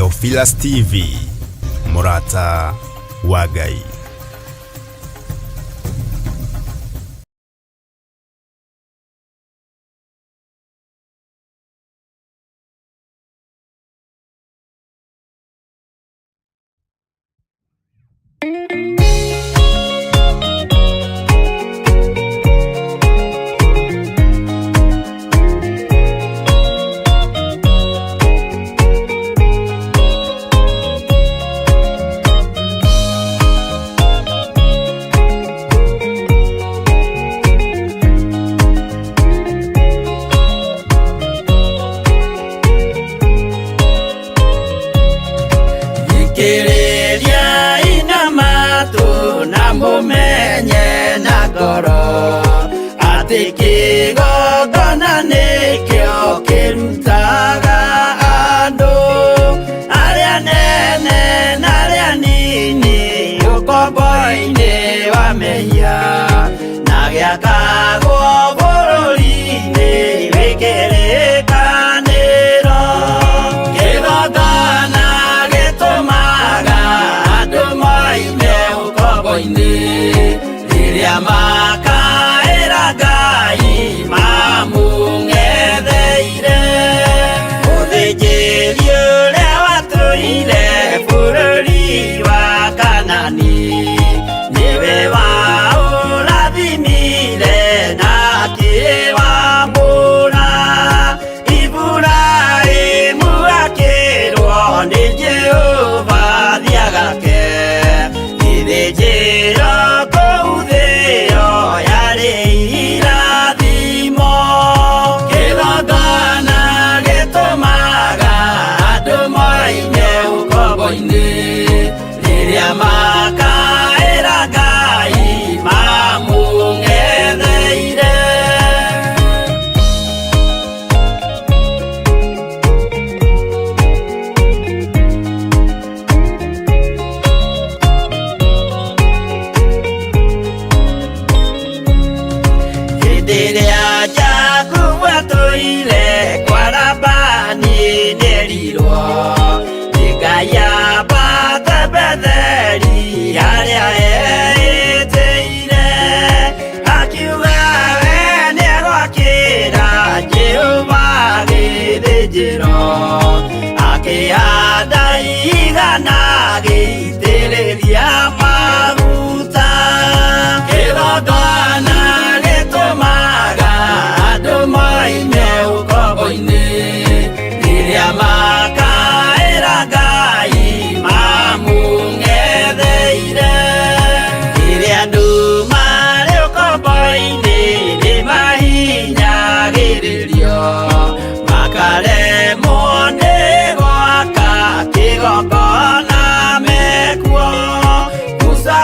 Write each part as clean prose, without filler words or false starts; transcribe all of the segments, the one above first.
Theophilus TV, mũrata wa Ngai. Thikĩrĩriai na matũ na mũmenye na ngoro atĩ kĩgongona nĩkĩo kĩrutaga andũ arĩa nene na arĩa nini ũkombo-inĩ wa mehia na gĩakagwo bũrũri-inĩ wĩ kĩrĩkanĩro. Kĩgongona gĩtũmaga andũ moime ũkombo-inĩ rĩrĩa makaĩra Ngai mamũng'etheire. Mũthĩnjĩri ũrĩa watũire bũrũri wa Kanani nĩwe waũrathimire na akĩwamũra. Iburahĩmu akĩrwo nĩ Jehova thiagake gĩthĩnjĩro kũu thĩo yarĩ irathimo. Kĩgongona gĩtũmaga andũ moime ũkombo-inĩ rĩrĩa makaĩra Ngai mamũng'etheire. Hĩndĩ ĩrĩa Jakubu atũire kwa Labani nĩerirwo nĩ Ngai ambate Betheli harĩa eĩtĩire, akiuga we nĩegwakĩra Jehova gĩthĩnjĩro, akĩhanda igana agĩitĩrĩria maguta. Kĩgongona gĩtũmaga andũ moime ũkombo-inĩ rĩrĩa makaĩra Ngai mamũng'etheire. Rĩrĩa andũ marĩ ũkombo-inĩ nĩmahinyagĩrĩrio makaremwo nĩ gwaka kĩgongona mekuo. Musa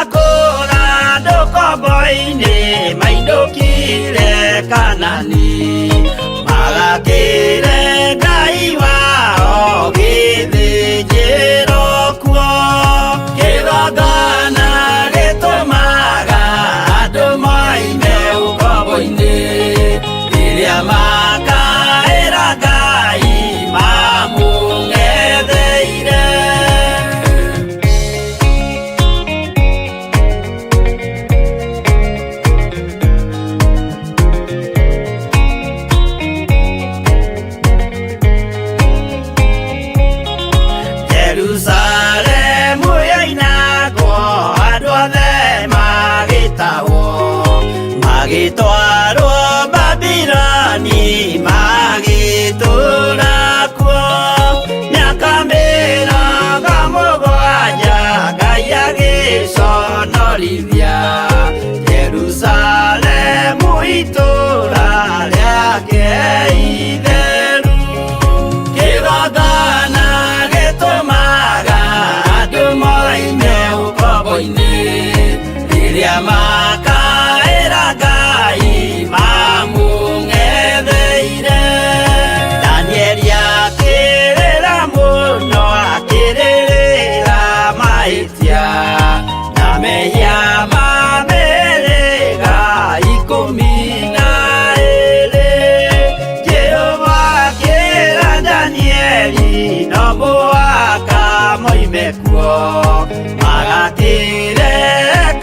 moime kuo Magakĩre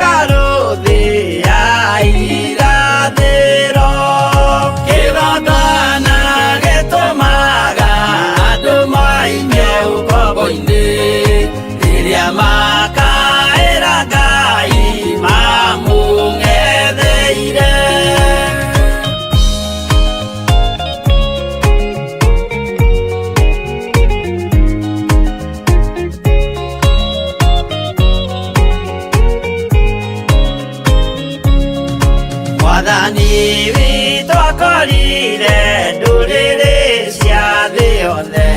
karũthĩ ya irathĩro Kĩgongona gĩtũmaga andũ moime ũkombo-inĩ Rĩrĩa makaĩra Ngai mamũng'etheire. Mwathani witũ akorire ndũrĩrĩ cia thĩ yothe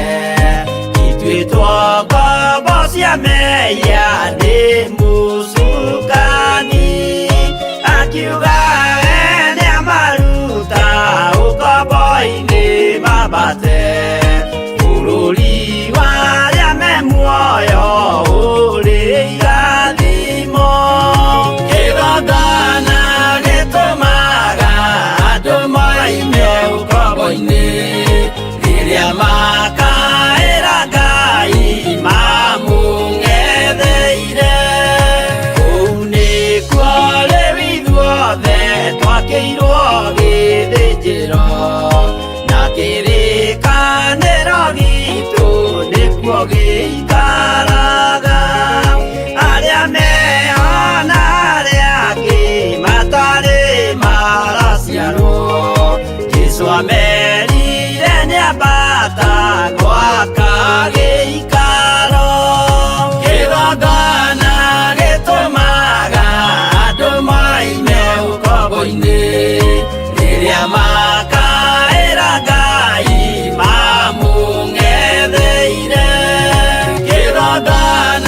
ituĩtwo ngombo cia mehia nĩ mũcukani akiuga we nĩamaruta ũkombo-inĩ mambate bũrũri wa arĩa me muoyo ũrĩ irathimo. Kĩgongona gĩtũmaga andũ moime ũkombo-inĩ rĩrĩa makaĩra Ngai mamũng'etheire. Kũu nĩkuo rĩu ithuothe twakĩirwo gĩthĩnjĩro na kĩrĩkanĩro gitũ nĩkuo gĩikaraga. Arĩa meho na arĩa angĩ matarĩ maraciarwo Jesũ amerire nĩambata gwaka gĩikaro. Kĩgongona gĩtũmaga andũ moime ũkombo-inĩ rĩrĩa makaĩra Ngai mamũng'etheire. Kĩgongona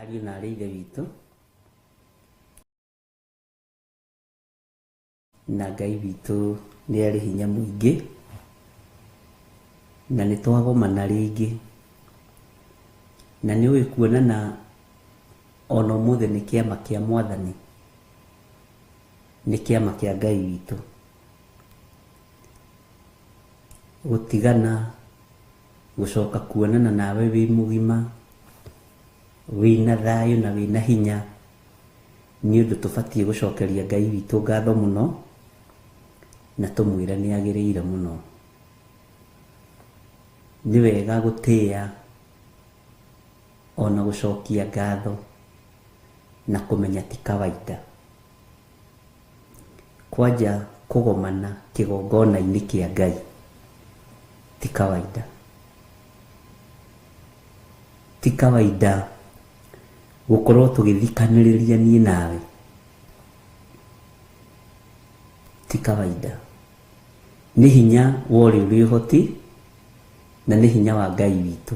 Ariũ na aarĩ a Ithe witũ, na Ngai witũ nĩ arĩ hinya mũingĩ, na nĩ twagomana rĩngĩ, na nĩ ũĩ kuonana ona ũmũthĩ nĩ kĩama kĩa Mwathani, nĩ kĩama kĩa Ngai witũ. Gũtigana, gũcoka kuonana nawe wĩ mũgima, wĩna thayũ na wĩna hinya, nĩ ũndũ tũbatiĩ gũcokeria Ngai witũ ngatho mũno, na tũmwĩre nĩ agĩrĩire mũno. Nĩ wega gũtĩĩa ona gũcokia ngatho na kũmenya ti kawaida. Kwanja kũgomana kĩgongona-inĩ kĩa Ngai ti kawaida. Ti kawaida gũkorwo tũgĩthikanĩrĩria niĩ nawe, ti kawaida. Nĩ hinya wa ũrĩa ũrĩ ũhoti na nĩ hinya wa Ngai witũ.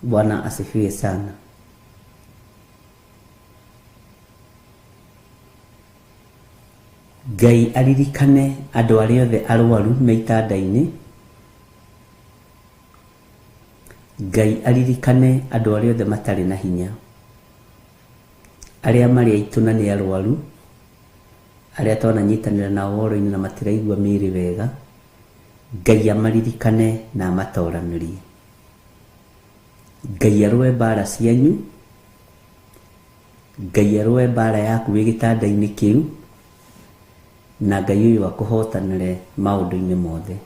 Bwana asifiwe sana. Ngai aririkane andũ arĩa othe arwaru me itanda-inĩ. Ngai aririkane andũ arĩa othe matarĩ na hinya, arĩa marĩ aitũ na nĩ arwaru, arĩa twananyitanĩra nao ũhoro-inĩ na matiraigua mĩĩrĩ wega, Ngai amaririkane na amatoranĩrie. Ngai arũe mbara cianyu, Ngai arũe mbara yaku wĩ gĩtanda-inĩ kĩu, na Ngai ũyũ akũhotanĩre maũndũ-inĩ mothe.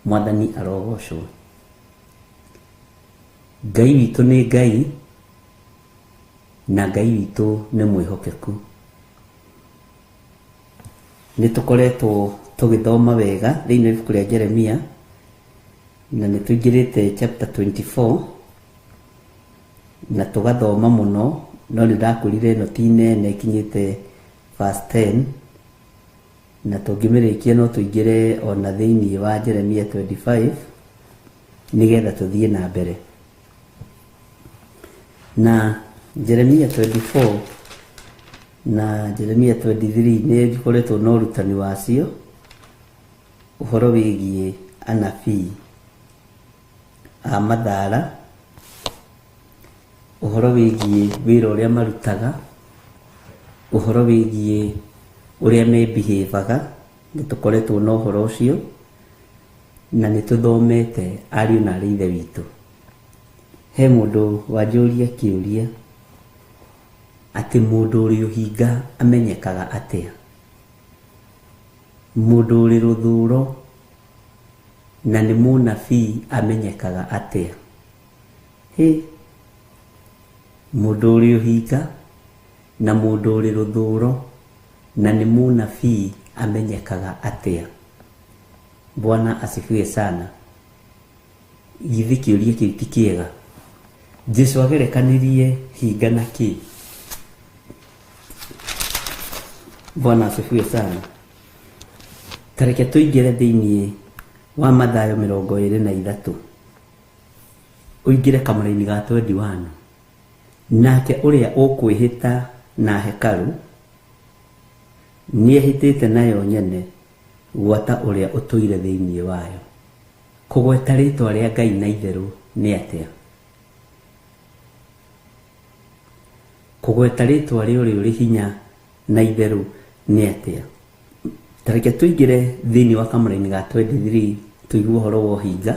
Mwathani arogocwo. Ngai witũ nĩ Ngai, na Ngai witũ nĩ mwĩhokeku. Nĩ tũkoretwo tũgĩthoma wega thĩinĩ wa ibuku rĩa Jeremia, na nĩ tũingĩrĩte chapter 24, na tũgathoma mũno, no nĩ ndakwĩrire ĩno ti nene ĩkinyĩte verse 10, na tũngĩmĩrĩkia no tũingĩre ona thĩinĩ wa Jeremia 25 nĩgetha tũthiĩ na mbere. Na Jeremia 24 na Jeremia 23 nĩ njikoretwo na ũrutani wacio ũhoro wĩgiĩ anabii a mathara, ũhoro wĩgiĩ wĩra ũrĩa marutaga, ũhoro wĩgiĩ ũrĩa mebihĩbaga, nĩ tũkoretwo na ũhoro ũcio, na nĩ tũthomete ariũ na aarĩ a Ithe witũ. He mũndũ wanjũria kĩũria atĩ mũndũ ũrĩ ũhinga amenyekaga atĩa? Mũndũ ũrĩ rũthũro na nĩ mũnabii amenyekaga atĩa? Hĩ, mũndũ ũrĩ ũhinga na mũndũ ũrĩ rũthũro na nĩ mũnabii amenyekaga atĩa? Bwana asifiwe sana. Githĩ kĩũria kĩu ti kĩega? Jesu agerekanirie hinga na kĩ? Bwana asifiwe sana. Ta reke tũingĩre thĩinĩ wa Mathayo 23, ũingĩre kamũraini ga 21. Nake ũrĩa ũkwĩhĩta na hekarũ nĩehĩtĩte nayo nyene gwata ũrĩa ũtũire thĩinĩ wayo. Kũgweta rĩtwa rĩa Ngai na itherũ nĩ atĩa? Kũgweta rĩtwa rĩa ũrĩa ũrĩ hinya na itherũ nĩ atĩa? Ta reke tũingĩre thĩinĩ wa kamũraini ga 23 tũigue ũhoro wa ũhinga,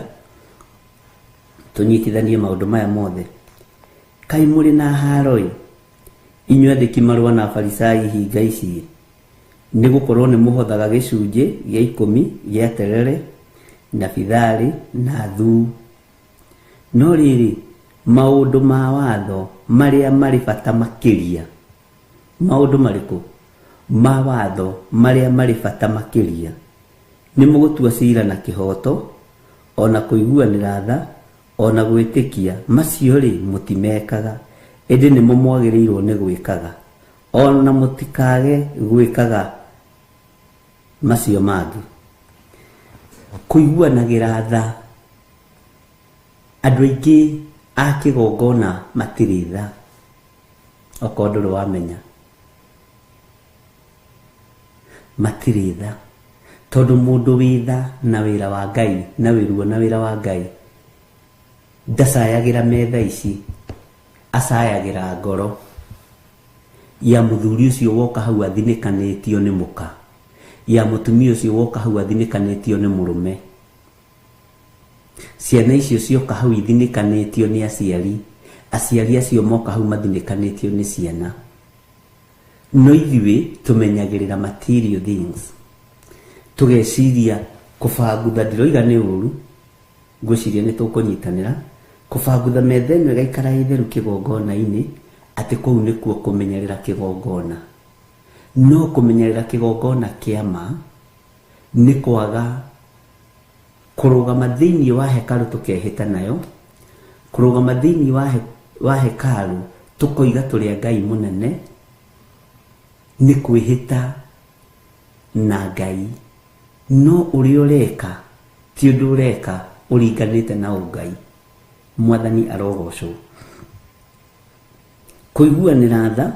tũnyitithanie maũndũ maya mothe. Kaĩ mũrĩ na haro-ĩ, inyuĩ andĩki marũa na Afarisai hinga ici, nĩ gũkorwo nĩ mũhothaga gĩcunjĩ gĩa ikũmi gĩa terere na bitharĩ na thuu. No rĩrĩ, maũndũ ma watho marĩa marĩ bata makĩria, maũndũ marĩkũ? Ma watho marĩa marĩ bata makĩria, nĩ mũgũtua cira na kĩhooto, o na kũiguanĩra tha, o na gwĩtĩkia, macio-rĩ, mũtimekaga, ĩndĩ nĩmo mwagĩrĩirwo nĩ gwĩkaga, o na mũtikage gwĩkaga macio mangĩ. Kũiguanagĩra tha. Andũ aingĩ A kĩgongona matirĩ tha, okorwo ndũrĩ wamenya. Matirĩ tha, tondũ mũndũ wĩ tha na wĩra wa Ngai na wĩ ruo na wĩra wa Ngai ndacayagĩra metha ici, acayagĩra ngoro ya mũthuri ũcio woka hau athinĩkanĩtio nĩ mũka, ya mũtumia ũcio woka hau athinĩkanĩtio nĩ mũrũme. Ciana icio cioka hau ithinĩkanĩtio nĩ aciari, aciari acio moka hau mathinĩkanĩtio nĩ ciana. No ithuĩ tũmenyagĩrĩra material things, tũgeciria kũbangutha, ndiroiga nĩ ũru, ngwĩciria nĩ tũkũnyitanĩra, kũbangutha metha ĩno ĩgaikara ĩ theru kĩgongona-inĩ, atĩ kũu nĩkuo kũmenyerera kĩgongona. No kũmenyerera kĩgongona kĩa ma nĩ kwaga kũrũgama thĩinĩ wa hekarũ tũkehĩta nayo, kũrũgama thĩinĩ wa hekarũ tũkoiga tũrĩ a Ngai mũnene, nĩ kwĩhĩta na Ngai. No ũrĩa ũreka ti ũndũ ũreka ũringanĩte na ũngai. Mwathani arogocwo. Kũiguanĩra tha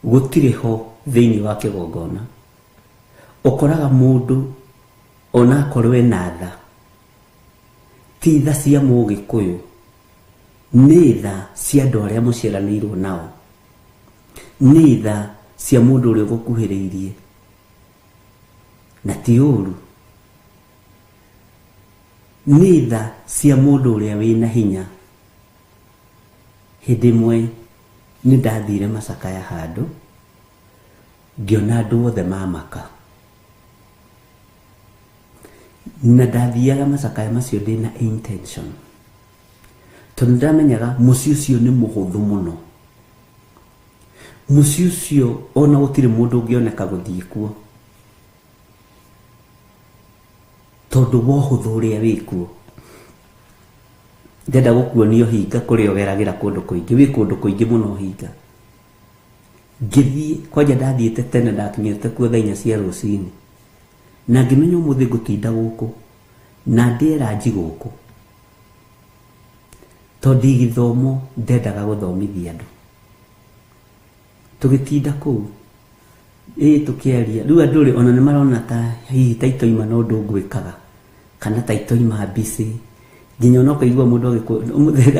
gũtirĩ ho thĩinĩ wa kĩgongona. Ũkoraga mũndũ onakorwo ena tha, ti tha cia mũgĩkũyũ, nĩ tha cia andũ arĩa mũciaranĩirwo nao, nĩ tha cia mũndũ ũrĩa ũgũkuhĩrĩirie, na ti ũru, nĩ tha cia mũndũ ũrĩa wĩna hinya. Hĩndĩ ĩmwe nĩ ndathire macakaya handũ, ngĩona andũ othe mamaka. Na ndathiaga macakaya macio ndĩna intention, tondũ ndamenyaga mũciĩ ũcio nĩ mũhũthũ mũno. Mũciĩ ũcio ona gũtirĩ mũndũ ũngĩoneka gũthiĩ kuo, tondũ wa ũhũthũ ũrĩa wĩkuo. Ndenda gũkuonia ũhinga kũrĩa ũgeragĩra kũndũ kũingĩ, wĩ kũndũ kũingĩ mũno ũhinga. Ngĩthiĩ, kwanja ndathiĩte tene, ndakinyĩte kuo thaa inya cia rũcinĩ. Na ngĩmenya ũmũthĩ ngũtinda gũkũ, na ndĩe ranji gũkũ. Tondũ gĩthomo ndendaga gũthomithia andũ. Tũgĩtinda kũu, ĩĩ tũkĩaria, rĩu andũ rĩ ona nĩ marona ta hihi ta itoima na ũndũ ngwĩkaga, kana ta itoima busy, nginya ona ũkaigua mũndũ ũmũthĩ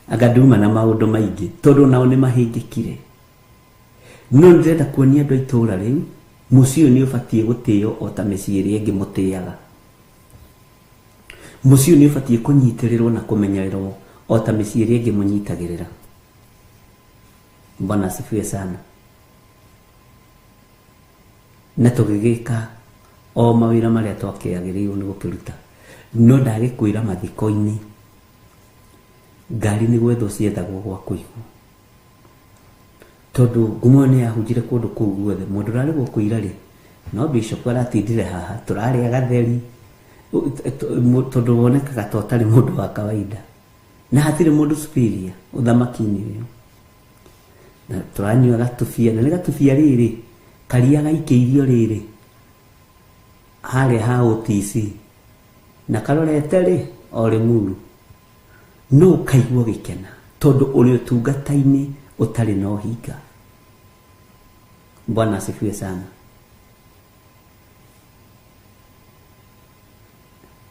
anga nduma na maũndũ maingĩ, tondũ onao nĩ mahĩngĩkire. No ndĩrenda kuonia andũ a itũũra rĩu, mũciĩ ũyũ nĩ ũbatiĩ gũtĩo o ta mĩciĩ ĩrĩa ĩngĩ mũtĩaga. Mũciĩ ũyũ nĩ ũbatiĩ kũnyitĩrĩrwo na kũmenyererwo o ta mĩciĩ ĩrĩa ĩngĩ mũnyitagĩrĩra. Bwana asifiwe sana. Na tũgĩgĩka o mawĩra marĩa twakĩagĩrĩirwo nĩ gũkĩruta. No ndagĩkwĩra mathiko-inĩ, ngari nĩ gwethwo ciethagwo gwa kũigwo. Tondũ ngumo ĩyo nĩ yahunjire kũndũ kũu guothe. Mũndũ ũrarĩ gũkũ ira rĩ, no bishop aratindire haha, tũrarĩa gatheri, tondũ wonekaga ta ũtarĩ mũndũ wa kawaida. Na hatirĩ mũndũ superior ũthamaki-inĩ ũyũ. Na tũranyua gatubia, na nĩ gatubia rĩrĩ, karia gaikĩirio rĩrĩ, harĩa ha OTC. Na karorete rĩ, o Limuru. No ũkaigua ũgĩkena, tondũ ũrĩ ũtungata-inĩ ũtarĩ na ũhinga. Bwana asifiwe sana.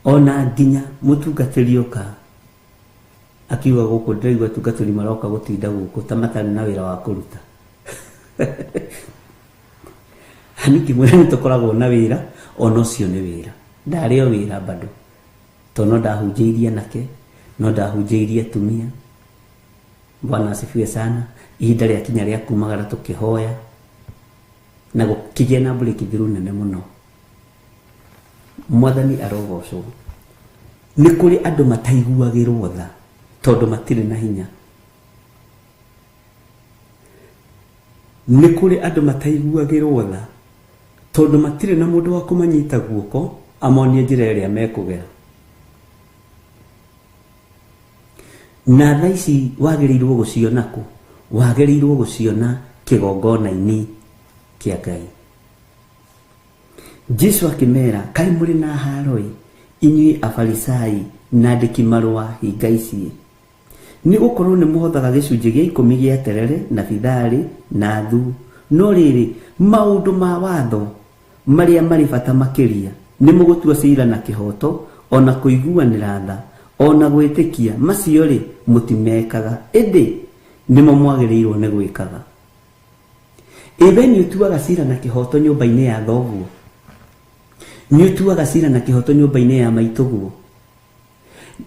Ona nginya mũtungatĩri oka akiuga gũkũ ndĩraigua atungatĩri maroka gũtinda gũkũ ta matarĩ na wĩra wa kũruta. Niĩ ngĩmwĩra nĩ tũkoragwo na wĩra, ona ũcio nĩ wĩra. Ndarĩ o wĩra bado. Tondũ no ndahunjĩirie anake, no ndahunjĩirie atumia. Bwana asifiwe sana. Ihinda rĩakinya rĩa kumagara tũkĩhoya, na gũkĩgĩa na breakthrough nene mũno. Mwathani arogocwo. Nĩ kũrĩ andũ mataiguagĩrwo tha tondũ matirĩ na hinya. Nĩ kũrĩ andũ mataiguagĩrwo tha tondũ matirĩ na mũndũ wa kũmanyita guoko amonie njĩra ĩrĩa mekũgera. Na tha ici wagĩrĩirwo gũciona kũ? Wagĩrĩirwo gũciona kĩgongona-inĩ kĩa Ngai. Jesu akĩmera, kaĩ mũrĩ na haro-ĩ, inyuĩ Afarisai na andĩki marũa hinga ici, nĩ gũkorwo nĩ mũhothaga gĩcunjĩ gĩa ikũmi gĩa terere na bitharĩ na thu, no rĩrĩ, maũndũ ma watho marĩa marĩ bata makĩria nĩ mũgũtua ciira na kĩhooto, o na kũiguanĩra tha, o na gwĩtĩkia, macio-rĩ, mũtimekaga, ĩndĩ nĩmo mwagĩrĩirwo nĩ gwĩkaga. Ĩ we nĩ ũtuaga ciira na kĩhooto nyũmba-inĩ ya thoguo? Nĩ ũtuaga ciira na kĩhooto nyũmba-inĩ ya maitũguo?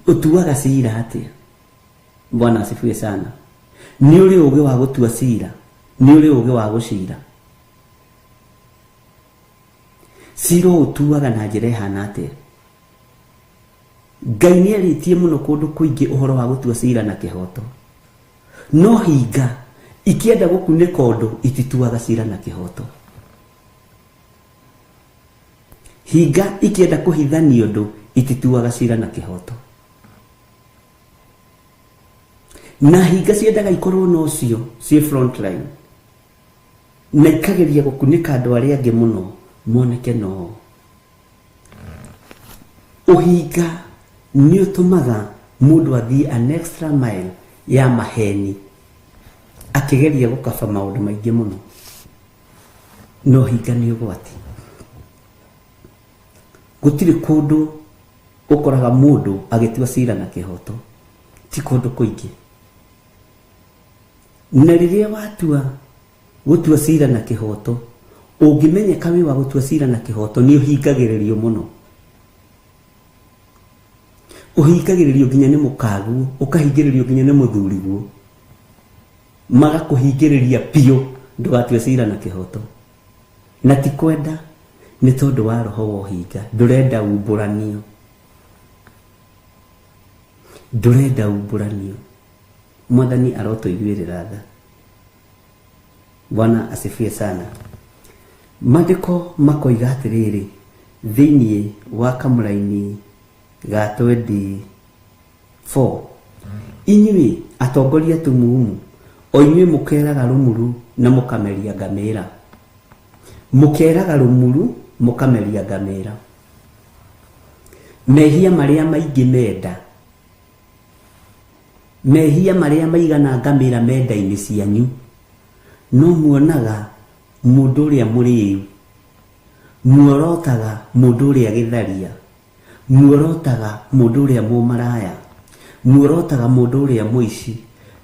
Ũtuaga ciira atĩa? Bwana asifiwe sana. Nĩ ũrĩ ũũgĩ wa gũtua ciira? Nĩ ũrĩ ũũgĩ wa gũcira? Ciira ũũtuaga na njĩra ĩhana atĩa? Ngai nĩ arĩtie mũno kũndũ kũingĩ ũhoro wa gũtua ciira na kĩhooto. No hinga ikĩenda gũkunĩka ũndũ itituaga ciira na kĩhooto. Hinga ikĩenda kũhithania ũndũ itituaga ciira na kĩhooto. Na hinga ciendaga ikorwo na ũcio ciĩ front line na ikageria gũkunĩka andũ arĩa angĩ mũno moneke no. Ũhinga nĩ ũtũmaga mũndũ athiĩ an extra mile ya maheni akĩgeria gũkaba maũndũ maingĩ mũno. No ũhinga nĩ ũgwati. Gũtirĩ kũndũ ũkoraga mũndũ agĩtua cira na kĩhoto, ti kũndũ kũingĩ. Na rĩrĩa watua gũtua cira na kĩhoto, ũngĩmenyeka wĩ wa gũtua cira na kĩhoto, nĩ ũhingagĩrĩrio mũno. Ũhingagĩrĩrio nginya nĩ mũkaguo, ũkahingĩrĩrio nginya nĩ mũthuriguo. Magakũhingĩrĩria biũ ndũgatue cira na kĩhoto. Na ti kwenda, nĩ tondũ wa roho wa ũhinga. Ndũrenda umbũranio. Ndũrenda umbũranio. Mwathani arotũiguĩrĩra tha. Bwana asifiwe sana. Maandĩko makoiga atĩrĩrĩ, thĩinĩ wa kamũraini ga 24, inyuĩ atongoria tumumu, o inyuĩ mũkeraga rũmuru na mũkameria ngamĩra. Mũkeraga rũmuru mũkameria ngamĩra. Mehia marĩa maingĩ menda, mehia marĩa maigana ngamĩra menda-inĩ cianyu, no muonaga mũndũ ũrĩa mũrĩu, muorotaga mũndũ ũrĩa gĩtharia, muorotaga mũndũ ũrĩa mũmaraya, muorotaga mũndũ ũrĩa mũici,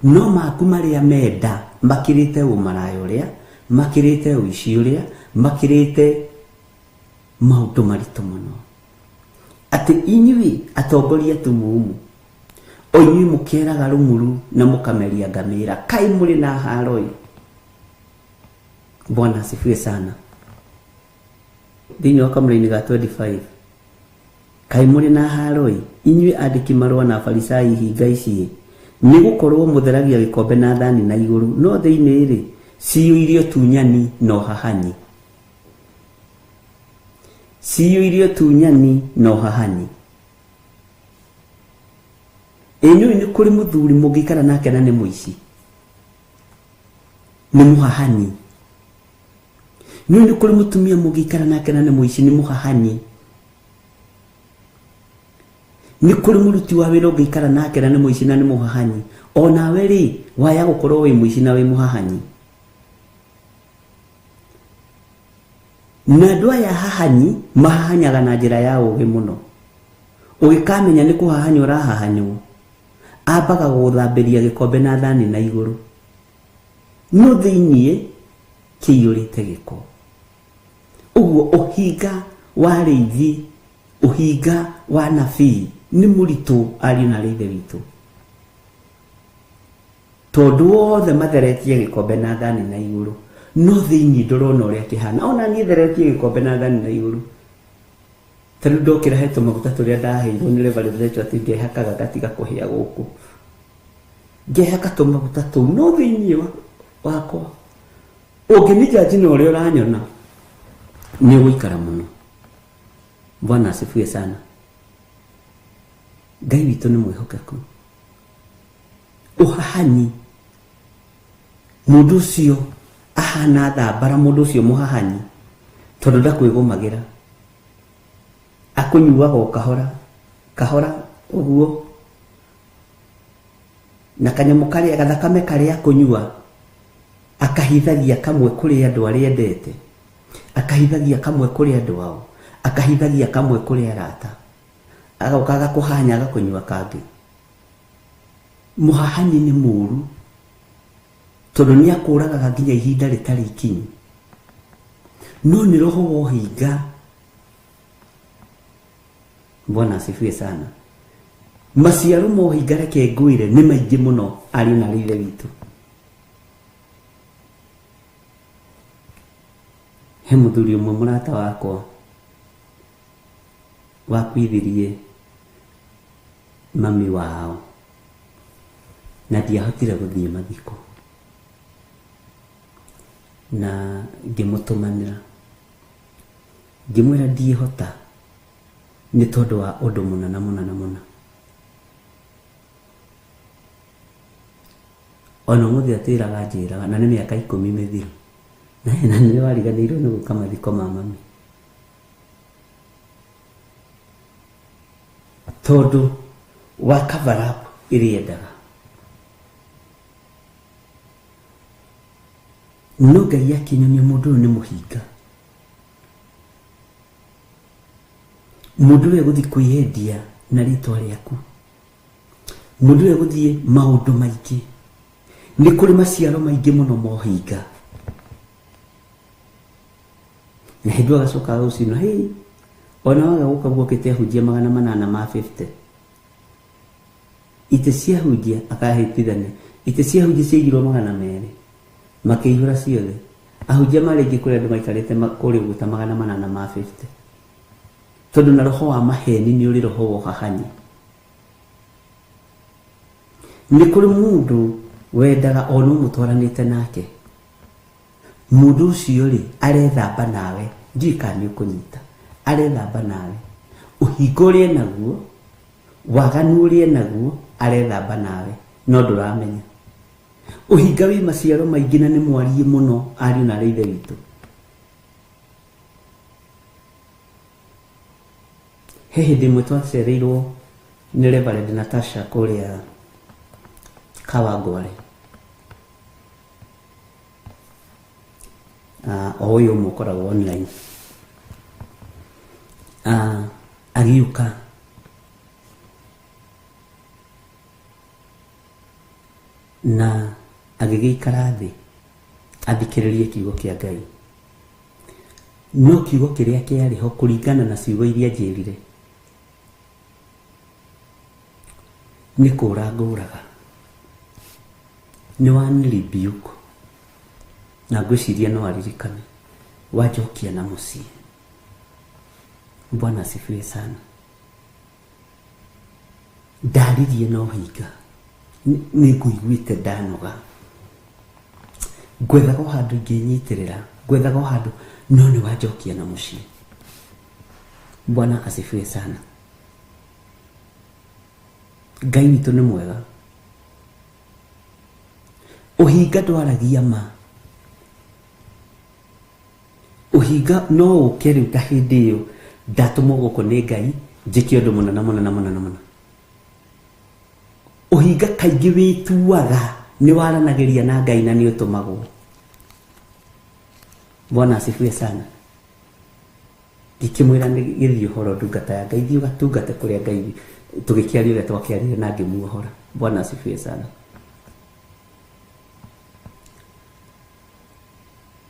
no maku marĩa menda makĩrĩte ũmaraya ũrĩa, makĩrĩte ũici ũrĩa, makĩrĩte maũndũ maritũ mũno. Atĩ inyuĩ atongoria tumumu, o inyuĩ mũkeraga rũmuru na mũkameria ngamĩra, kaĩ mũrĩ na haro-ĩ. Bwana asifiwe sana. Thĩinĩ wa kamũraini ga 25, kaĩ mũrĩ na haro-ĩ, inyuĩ andĩki marũa na Afarisai hinga ici-ĩ, nĩ gũkorwo mũtheragia gĩkombe na thani na igũrũ, no thĩinĩ-rĩ, ciyũire ũtunyani na ũhahanyi. Ciyũire ũtunyani na ũhahanyi. Ĩ nĩũĩ nĩ kũrĩ mũthuri mũngĩikara nake na nĩ mũici, nĩ mũhahanyi. Nĩũĩ nĩ kũrĩ mũtumia mũngĩikara nake na nĩ mũici, nĩ mũhahanyi. Nĩ kũrĩ mũruti wa wĩra ũngĩikara nake na nĩ mũici na nĩ mũhahanyi. O nawe rĩ, waya gũkorwo wĩ mũici na wĩ mũhahanyi. Na andũ aya hahanyi mahahanyaga na njĩra ya ũũgĩ mũno. Ũgĩkamenya nĩ kũhahanywo ũrahahanywo, ambaga gũgũthambĩria gĩkombe na thani na igũrũ, no thĩiniĩ kĩiyũrĩte gĩko. Ũguo ũhinga wa arĩithi, ũhinga wa nabii nĩ mũritũ ariũ na arĩ ithe witũ, tondũ wothe matheretie gĩkombe na thani na igũrũ, no thĩiniĩ ndũrona ũrĩa kĩhana. Ona niĩ theretie gĩkombe na thani na igũrũ, ta rĩu ndokĩra he tũmaguta tũrĩa ndaheirwo nĩ Reverend Rachel atĩ ngehakaga gatiga kũhĩa gũkũ, ngehaka tũmaguta tũu, no thĩiniĩ wakwa ũngĩmĩnjanji na ũrĩa ũranyona nĩ ũgũikara mũno. Bwana asifiwe sana. Ngai witũ nĩ mwĩhokeku. Ũhahanyi, mũndũ ũcio ahana thambara, mũndũ ũcio mũhahanyi, tondũ ndakwĩgũmagĩra, akũnyuaga o kahora kahora, Ũguo na kanyamũ karĩa gathakame karĩa kũnyua akahithagia kamwe kũrĩ andũ arĩa endete, akahithagia kamwe kũrĩ andũ ao, akahithagia kamwe kũrĩ arata, agoka agakũhanya agakũnyua kangĩ. Mũhahanyi nĩ mũru tondũ nĩ akũragaga nginya ihinda rĩtarĩ ikinyu, no nĩ roho wa ũhinga. Bwana asifiwe sana. Maciaro ma ũhinga reke ngwĩre nĩ maingĩ mũno ariũ na ithe witũ. He mũthuri ũmwe mũrata wakwa wakuithirie mami wao na ndiahotire gũthiĩ mathiko, na ngĩmũtũmanĩra ngĩmwĩra ndiĩhota nĩ tondũ wa ũndũ mũna na mũna na mũna. Ona ũmũthĩ atwĩraga njĩraga, na nĩ mĩaka 10 mĩthiru, na nĩ wariganĩirwo nĩ gũka mathiko ma mami tondũ wa cover up ĩrĩa endaga. No Ngai akĩnyonia mũndũ ũyũ nĩ mũhinga, mũndũ ũyũ egũthiĩ kwĩyendia na rĩtwa rĩaku, mũndũ ũyũ egũthiĩ maũndũ maingĩ. Nĩ kũrĩ maciaro maingĩ mũno ma ũhinga. Na hĩndĩ ĩyo agacoka rũcinĩ, hĩ, ona waga gũka guokĩte ahunjia 850 itĩ cia hunjia akahĩtithania, itĩ cia hunjia ciaigirwo 200 makĩihũra ciothe. Ahunjia marĩ aingĩ kũrĩ andũ maikarĩte kũrĩa ũguo ta 850, tondũ na roho wa maheni nĩ ũrĩ roho wa ũhahanyi. Nĩ kũrĩ mũndũ wendaga ona ũmũtwaranĩte nake, mũndũ ũcio rĩ arethamba nawe, ndiũĩ kana nĩ ũkũnyita, arethamba nawe ũhinga ũrĩa enaguo, waganu ũrĩa enaguo, arethamba nawe no ndũramenya. Ũhinga wĩ maciaro maingĩ na nĩ mwariĩ mũno ariũ na arĩ ithe witũ. He hĩndĩ ĩmwe twacereirwo nĩ Reverend Natasha kũrĩa Kawangware, o ũyũ ũmwe ũkoragwo online, agĩũka na agĩgĩikara thĩ athikĩrĩrie kiugo kĩa Ngai. No kiugo kĩrĩa kĩarĩ ho kũringana na ciugo iria njĩrire nĩ kũra ngũraga, nĩ wani rebuke, na ngwĩciria no aririkane, wanjokia na mũciĩ. Bwana asifiwe sana. Ndaririe na ũhinga, nĩ ngũiguĩte ndanoga, ngwethaga o handũ ingĩnyitĩrĩra, ngwethaga o handũ, no nĩ wanjokia na mũciĩ. Bwana asifiwe sana. Ngai witũ nĩ mwega. Ũhinga ndwaragia ma, ũhinga no ũke rĩu ta hĩndĩ ĩyo ndatũmwo gũkũ nĩ Ngai njĩke ũndũ mũna na mũna na mũna na mũna. Ũhinga kaingĩ wĩtuaga nĩ waranagĩria na Ngai na nĩ ũtũmagwo. Bwana asifiwe sana. Ngĩkĩmwĩra nĩ gĩthiĩ ũhoro ndungata ya Ngai, thiĩ ũgatungate kũrĩa Ngai, tũgĩkĩaria ũrĩa twakĩaria na ngĩmuohora. Bwana asifiwe sana.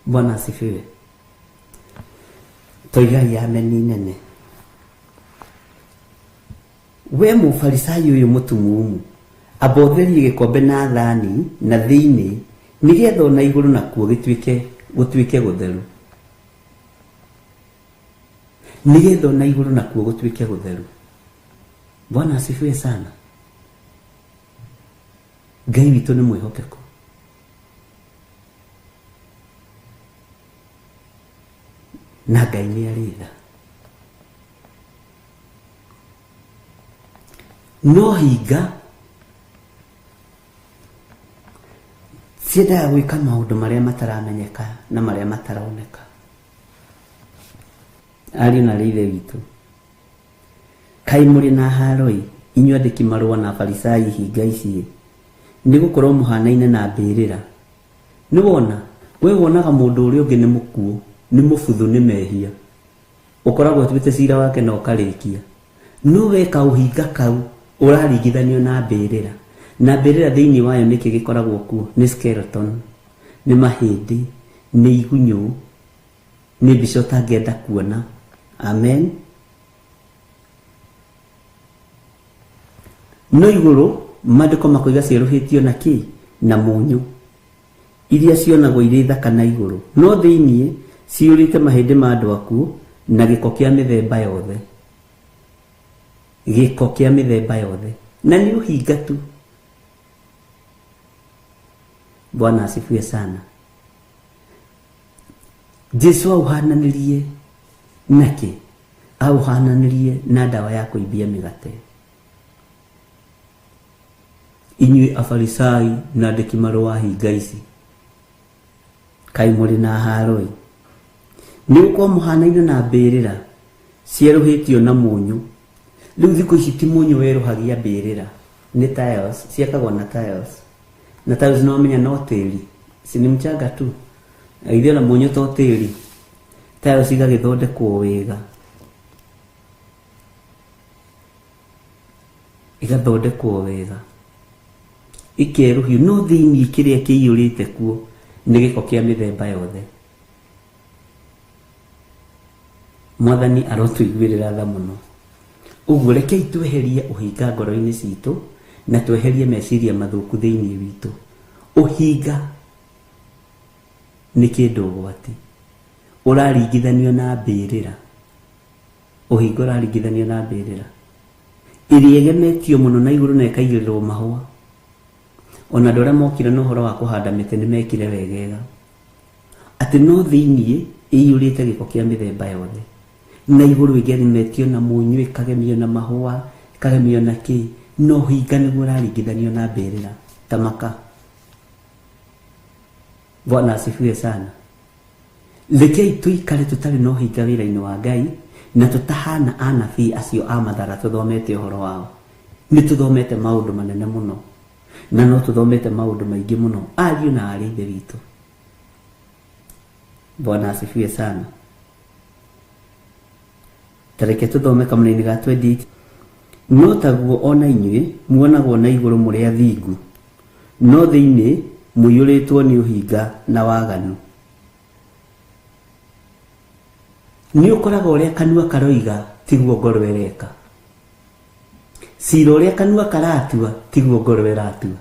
Bwana asifiwe. Toigai ameni nene. We mũfarisai ũyũ mũtumumu, amba ũtherie gĩkombe na thani na thĩinĩ, nĩgetha ona igũrũ nakuo gũtuĩke gũtheru, nĩgetha ona igũrũ nakuo gũtuĩke gũtheru. Bwana asifiwe sana. Ngai witũ nĩ mwĩhokeku. Na Ngai nĩ arĩ tha. No hinga ciendaga gwĩka maũndũ marĩa mataramenyeka na marĩa mataroneka. Ariũ na arĩ ithe witũ, kaĩ mũrĩ na haro-ĩ Inyuĩ andĩki marũa na Afarisai hinga ici-ĩ, nĩ gũkorũo mũhaanaine na mbĩrĩra. Nĩ wona? Wee wonaga mũndũ ũrĩa ũngĩ nĩ mũkuũ, nĩ mũbuthu nĩ mehia. Ũkoragwo ũtuĩte cira wake na ũkarĩkia. No wee kaũhinga kau ũraringithanio na mbĩrĩra. Na mbĩrĩra thĩinĩ wayo nĩkĩ gĩkoragwo kuo? Nĩ skeleton, nĩ mahĩndĩ, nĩ igunyũ, nĩ mbica ũtangĩenda kuona. Amen. No igũrũ maandĩko makoiga cierũhĩtio na kĩ? Na mũnyũ. Iria cionagwo irĩ thaka na igũrũ, no thĩinĩ ciyũrĩte mahĩndĩ ma andũ akuũ na gĩko kĩa mĩthemba yothe. Gĩko kĩa mĩthemba yothe. Na nĩ ũhinga tu. Bwana asifiwe sana. Jesu auhananirie na kĩ? Auhananirie na ndawa ya kũimbia mĩgate. Inyuĩ Afarisai na andĩki marũa hinga ici, kaĩ mũrĩ na haaro-ĩ! Nĩ gũkorwo mũhanaine na mbĩrĩra cierũhĩtio na mũnyũ. Rĩu thikũ ici ti mũnyũ werũhagia mbĩrĩra, nĩ tiles, ciakagwo na tiles. Na tiles nĩ wamenya no tĩri, si ni mchanga tu? Na githĩ ona mũnyũ to tĩri? Tiles igagĩthondekwo wega. Ĩgathondekwo wega, ĩkerũhio, no thĩinĩ kĩrĩa kĩiyũrĩte kuo nĩ gĩko kĩa mĩthemba yothe. Mwathani arotũiguĩrĩra tha mũno. Ũguo rekei tweherie ũhinga ngoro-inĩ citũ na tweherie meciria mathũku thĩinĩ witũ. Ũhinga nĩ kĩndũ ũgwati, ũraringithanio na mbĩrĩra. Ũhinga ũraringithanio na mbĩrĩra ĩrĩa ĩgemetio mũno na igũrũ na ĩkaigĩrĩrwo mahũa. Ona andũ arĩa mokire na ũhoro wa kũhanda mĩtĩ nĩ mekire wegega. Atĩ no thĩinĩ ĩiyũrĩte gĩko kĩa mĩthemba yothe. Na igũrũ ĩgemetio na mũnyũ, ĩkagemio na mahũa, ĩkagemio na kĩ, no ũhinga nĩguo ũraringithanio na mbĩrĩra. Ta maka. Bwana asifiwe sana. Rekei tũikare tũtarĩ na ũhinga wĩra-inĩ wa Ngai na tũtahana anabii acio a mathara tũthomete ũhoro wao. Nĩ tũthomete maũndũ manene mũno na no tũthomete maũndũ maingĩ mũno ariũ na aarĩ Ithe witũ. Bwana asifiwe sana. Ta reke tũthome kamũra-inĩ ga 28. No taguo o na inyuĩ muonagwo na igũrũ mũrĩ athingu, no thĩinĩ mũiyũrĩtwo nĩ ũhinga na waganu. Nĩ ũkoraga ũrĩa kanua karoiga tiguo ngoro ĩreka. Cira ũrĩa kanua karatua tiguo ngoro ĩratua.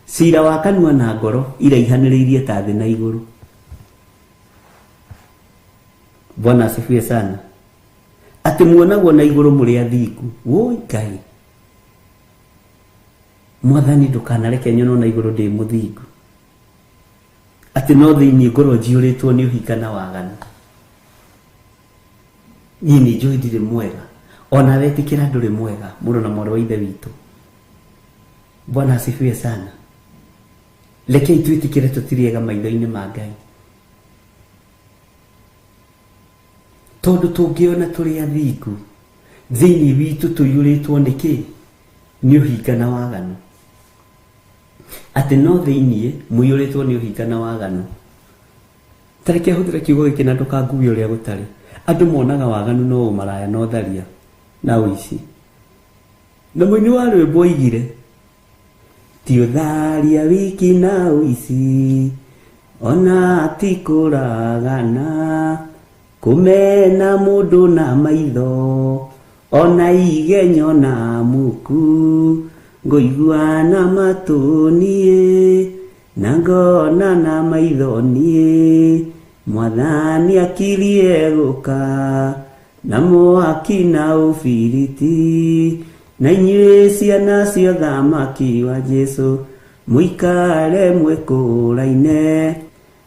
Cira wa kanua na ngoro iraihanĩrĩirie ta thĩ na igũrũ. Bwana asifiwe sana. Atĩ muonagwo na igũrũ mũrĩ athingu. Woi Ngai. Mwathani ndũkanareke nyonwo na igũrũ ndĩ mũthingu. Atĩ no thĩinĩ ngorwo njiyũrĩtwo nĩ ũhinga na waganu. Niĩ nĩ njũĩ ndirĩ mwega. Ona wetĩkĩra ndũrĩ mwega, mũrũ na mwarĩ wa Ithe witũ. Bwana asifiwe sana. Rekei twĩtĩkĩre tũtirĩ ega maitho-inĩ ma Ngai. Tondũ tũngĩona tũrĩ athingu, thĩinĩ witũ tũiyũrĩtwo nĩ kĩ? Nĩ ũhinga na waganu. Atĩ no thĩinĩ mũiyũrĩtwo nĩ ũhinga na waganu. Ta reke hũthĩre kiugo gĩkĩ na ndũkangue ũrĩa gũtarĩ. Andũ monaga waganu no ũmaraya na ũtharia na ũici. Na mũini wa rwĩmbo oigire, Ti ũtharia wiki na ũici, ona ti kũragana, kũmena mũndũ na maitho, ona igenyo na muku, ngũigua na matũ niĩ, na ngona na maitho niĩ, Mwathani akirie gũka. Na mwaki na ũbiriti, na inyuĩ ciana cia ũthamaki wa Jesu, mũikare mwĩkũraine.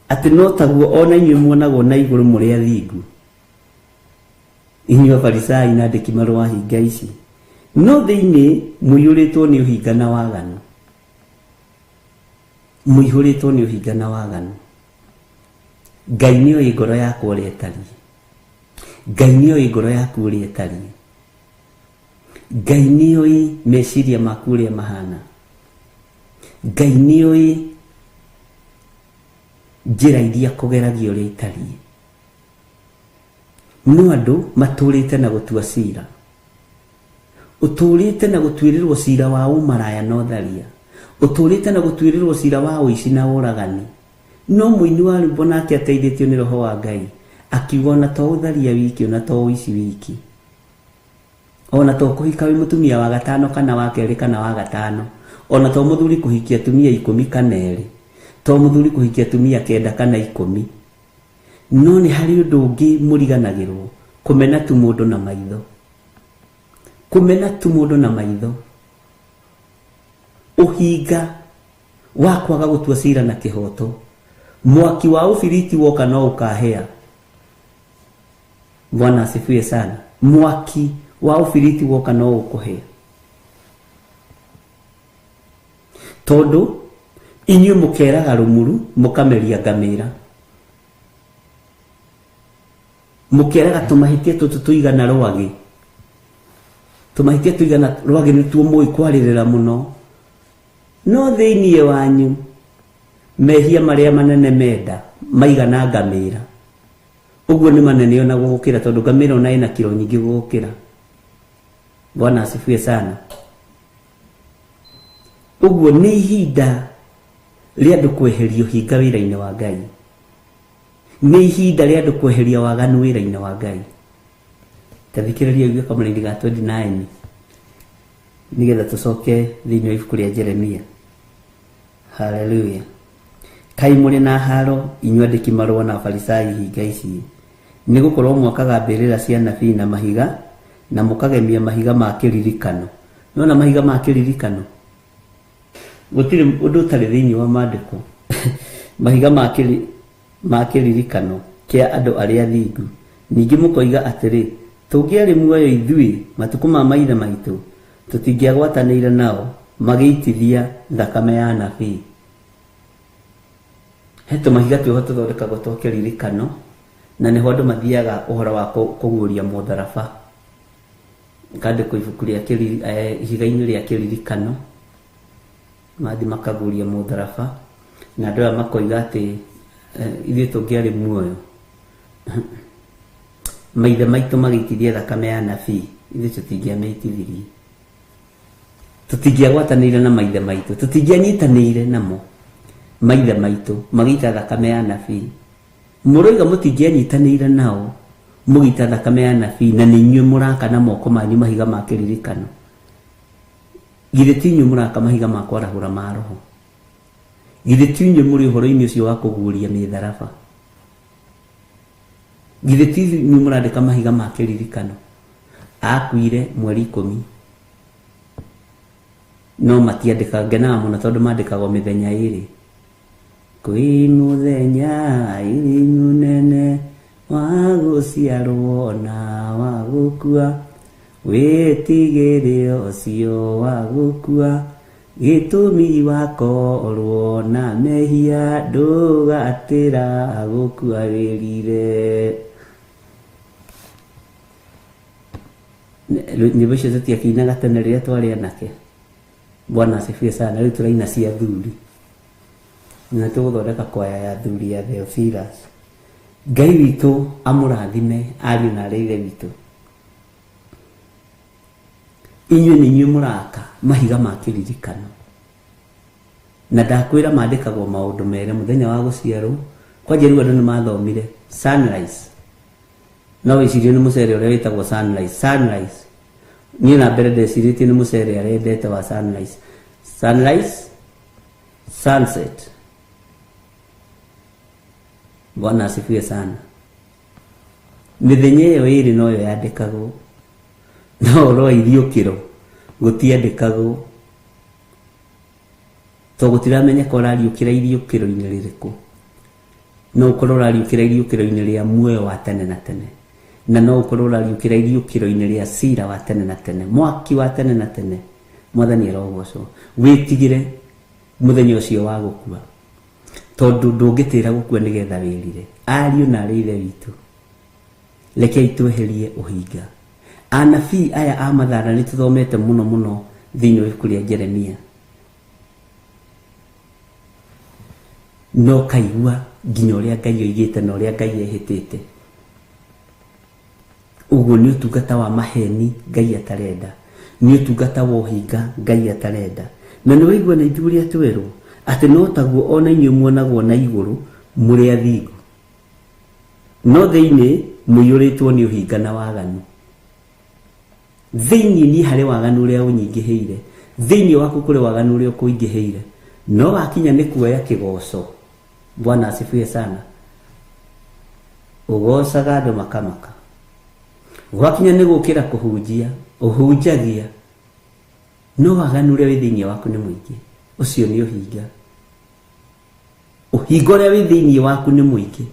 Atĩ no taguo o na inyuĩ muonagwo na igũrũ mũrĩ athingu, inyuĩ Afarisai na andĩki marũa hinga ici, no thĩinĩ mũiyũrĩtwo nĩ ũhinga na waganu. Mũihũrĩtwo nĩ ũhinga na waganu. Ngai nĩoĩ ngoro yakwa ũrĩa ĩtariĩ. Ngai nĩoĩ ngoro yaku ũrĩa ĩtariĩ. Ngai nĩoĩ meciria maku ũrĩa mahana. Ngai nĩoĩ njĩra iria kũgeragia ũrĩa itariĩ. No andũ matũrĩte na gũtua cira. Ũtũrĩte na gũtuĩrĩrwo cira wa ũmaraya na ũtharia. Ũtũrĩte na gũtuĩrĩrwo cira wa ũici na ũragani. No mũini wa rwĩmbo nake ateithĩtio nĩ roho wa Ngai akiuga ona to ũtharia wiki, ona to ũici wiki, ona to kũhika wĩ mũtumia wa gatano kana wa kerĩ kana wa gatano, ona to mũthuri kũhikia atumia 10 kana 2, to mũthuri kũhikia atumia 9 kana 10. No nĩ harĩ ũndũ ũngĩ mũriganagĩrwo, kũmena tu mũndũ na maitho. Kũmena tu mũndũ na maitho. Ũhinga wa kwaga gũtua cira na kĩhoto. Mwaki wa ũbiriti woka no ũkahĩa. Bwana asifiwe sana. Mwaki wa ũbiriti woka no ũkũhĩa. Tondũ inyuĩ mũkeraga rũmuru mũkameria ngamĩra. Mũkeraga tũmahĩtia tũtũ tũigana rwagĩ. Tũmahĩtia tũigana rwagĩ nĩtuo mũĩ kwarĩrĩra mũno. No thĩinĩ wanyu mehia marĩa manene menda maigana ngamĩra. Ũguo nĩ manene ona gũgũkĩra, tondũ ngamĩra ona ĩna kiro nyingĩ gũgũkĩra. Bwana asifiwe sana. Ũguo nĩ ihinda rĩa andũ kweheria ũhinga wĩra-inĩ wa Ngai. Nĩ ihinda rĩa andũ kweheria waganu wĩra-inĩ wa Ngai. Ta thikĩrĩria ũigue kamũraini ga 29 nĩgetha tũcoke thĩinĩ wa ibuku rĩa Jeremia. Hallelujah. Kai mũrĩ na haro inyuĩ andĩki marũa na Afarisai hinga ici, nĩgũkorwo mwakaga mbĩrĩra cia nabii na mahiga na mũkagemia mahiga ma kĩririkano. Nĩwona mahiga ma kĩririkano? Gũtirĩ ũndũ ũtarĩ thĩinĩ wa maandĩko. Mahiga ma kĩririkano kĩa andũ arĩa athingu. Ningĩ mũkoiga atĩrĩ, tũngĩarĩ muoyo ithuĩ matukũ ma maithe maitũ, tũtingĩagwatanĩire nao magĩitithia thakame ya nabii. He tũmahiga twĩho tũthondekagwo twa kĩririkano, na nĩho andũ mathiaga ũhoro wa kũguũria mũtharaba. Kandĩkwo ibuku rĩa ihiga-inĩ rĩa kĩririkano, mathi makaguũria mũtharaba, na andũ aya makoiga atĩ ithuĩ tũngĩarĩ muoyo maithe maitũ magĩitithia thakame ya nabii, ithuĩ tũtingĩamĩitithirie. Tũtingĩagwatanĩire na maithe maitũ, tũtingĩanyitanĩire namo maithe maitũ magĩita thakame ya nabii. Mũroiga mũtingĩanyitanĩire nao mũgĩita thakame ya nabii, na nĩ inyuĩ mũraka na moko manyu mahiga ma kĩririkano. Githĩ ti inyuĩ mũraka mahiga ma kwarahũra ma roho? Githĩ ti inyuĩ mũrĩ ũhoro-inĩ ũcio wa kũguũria mĩtharaba? Githĩ ti inyuĩ mũrandĩka mahiga ma kĩririkano? Akuire mweri 10, no matiandĩkaga. Ngenaga mũno tondũ mandĩkagwo mĩthenya 2. Kwĩ mũthenya ĩrĩ mũnene wa gũciarwo na wa gũkua, wĩtigĩre ũcio wa gũkua, gĩtũmi wakorwo na mehia ndũgatĩra gũkua wĩrire. Nyĩmbo icio tũtiakĩinaga tene rĩrĩa twarĩ anake. Bwana asifiwe sana. Rĩu tũraina cia thuri, na tũgũthondeka kwaya ya thuri ya Theophilus. Ngai witũ amũrathime ariũ na arĩ ithe witũ. Inyuĩ nĩ inyuĩ mũraka mahiga ma kĩririkano. Na ndakwĩra mandĩkagwo maũndũ mere mũthenya wa gũciarwo. Kwanja rĩu andũ nĩ mathomire sunrise. No wĩcirie nĩ mũcere ũrĩa wĩtagwo sunrise. Sunrise. Niĩ na mbere ndecirĩtie nĩ mũcere arendete wa sunrise. Sunrise, sunset. Bwana asifiwe sana. Mĩthenya ĩyo ĩrĩ noyo yandĩkagwo, no ũhoro wa iriũkĩro gũtiandĩkagwo, to gũtiramenyeka ũrariũkĩra iriũkĩro-inĩ rĩrĩkũ. No ũkorwo ũrariũkĩra iriũkĩro-inĩ rĩa muoyo wa tene na tene, na no ũkorwo ũrariũkĩra iriũkĩro-inĩ rĩa cira wa tene na tene, mwaki wa tene na tene. Mwathani arogocwo. Wĩtigĩre mũthenya ũcio wa gũkua, tondũ ndũngĩtĩra gũkua nĩgetha wĩrire. Ariũ na arĩ ithe witũ, rekei tweherie ũhinga. Anabii aya a mathara nĩ tũthomete mũno mũno thĩinĩ wa ibuku rĩa Jeremia. No kaigua nginya ũrĩa Ngai oigĩte na ũrĩa Ngai ehĩtĩte. Ũguo nĩ ũtungata wa maheni Ngai atarenda, nĩ ũtungata wa ũhinga Ngai atarenda. Na nĩ waigua na ithuĩ ũrĩa twerwo atĩ no taguo ona inyuĩ muonagwo na igũrũ mũrĩ athingu, no thĩinĩ mũiyũrĩtwo nĩ ũhinga na waganu. Thĩinĩ niĩ harĩ waganu ũrĩa ũnyingĩhĩire, thĩinĩ waku kũrĩ waganu ũrĩa ũkũingĩhĩire, no wakinya nĩ kuoya kĩgoco. Bwana asifiwe sana. Ũgocaga andũ makamaka. Gwakinya nĩ gũkĩra kũhunjia, ũhunjagia, no waganu ũrĩa wĩ thĩinĩ waku nĩ mũingĩ. Ũcio nĩ ũhinga. Ũhinga ũrĩa wĩ thĩinĩ waku nĩ mũingĩ.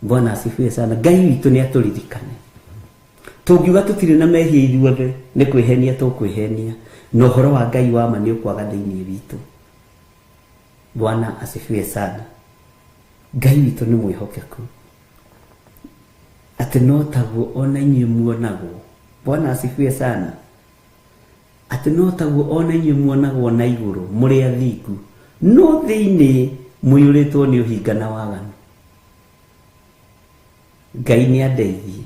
Bwana asifiwe sana. Ngai witũ nĩ atũririkane. Tũngiuga tũtirĩ na mehia ithuothe, nĩ kwĩhenia tũkwĩhenia, na ũhoro wa Ngai wa ma nĩ ũkwaga thĩinĩ witũ. Bwana asifiwe sana. Ngai witũ nĩ mwĩhokeku, atĩ no taguo ona inyuĩ muonagwo. Bwana asifiwe sana. Atĩ no taguo ona inyuĩ muonagwo na igũrũ mũrĩ athingu, no thĩinĩ mũiyũrĩtwo nĩ ũhinga na waganu. Ngai nĩ andeithie,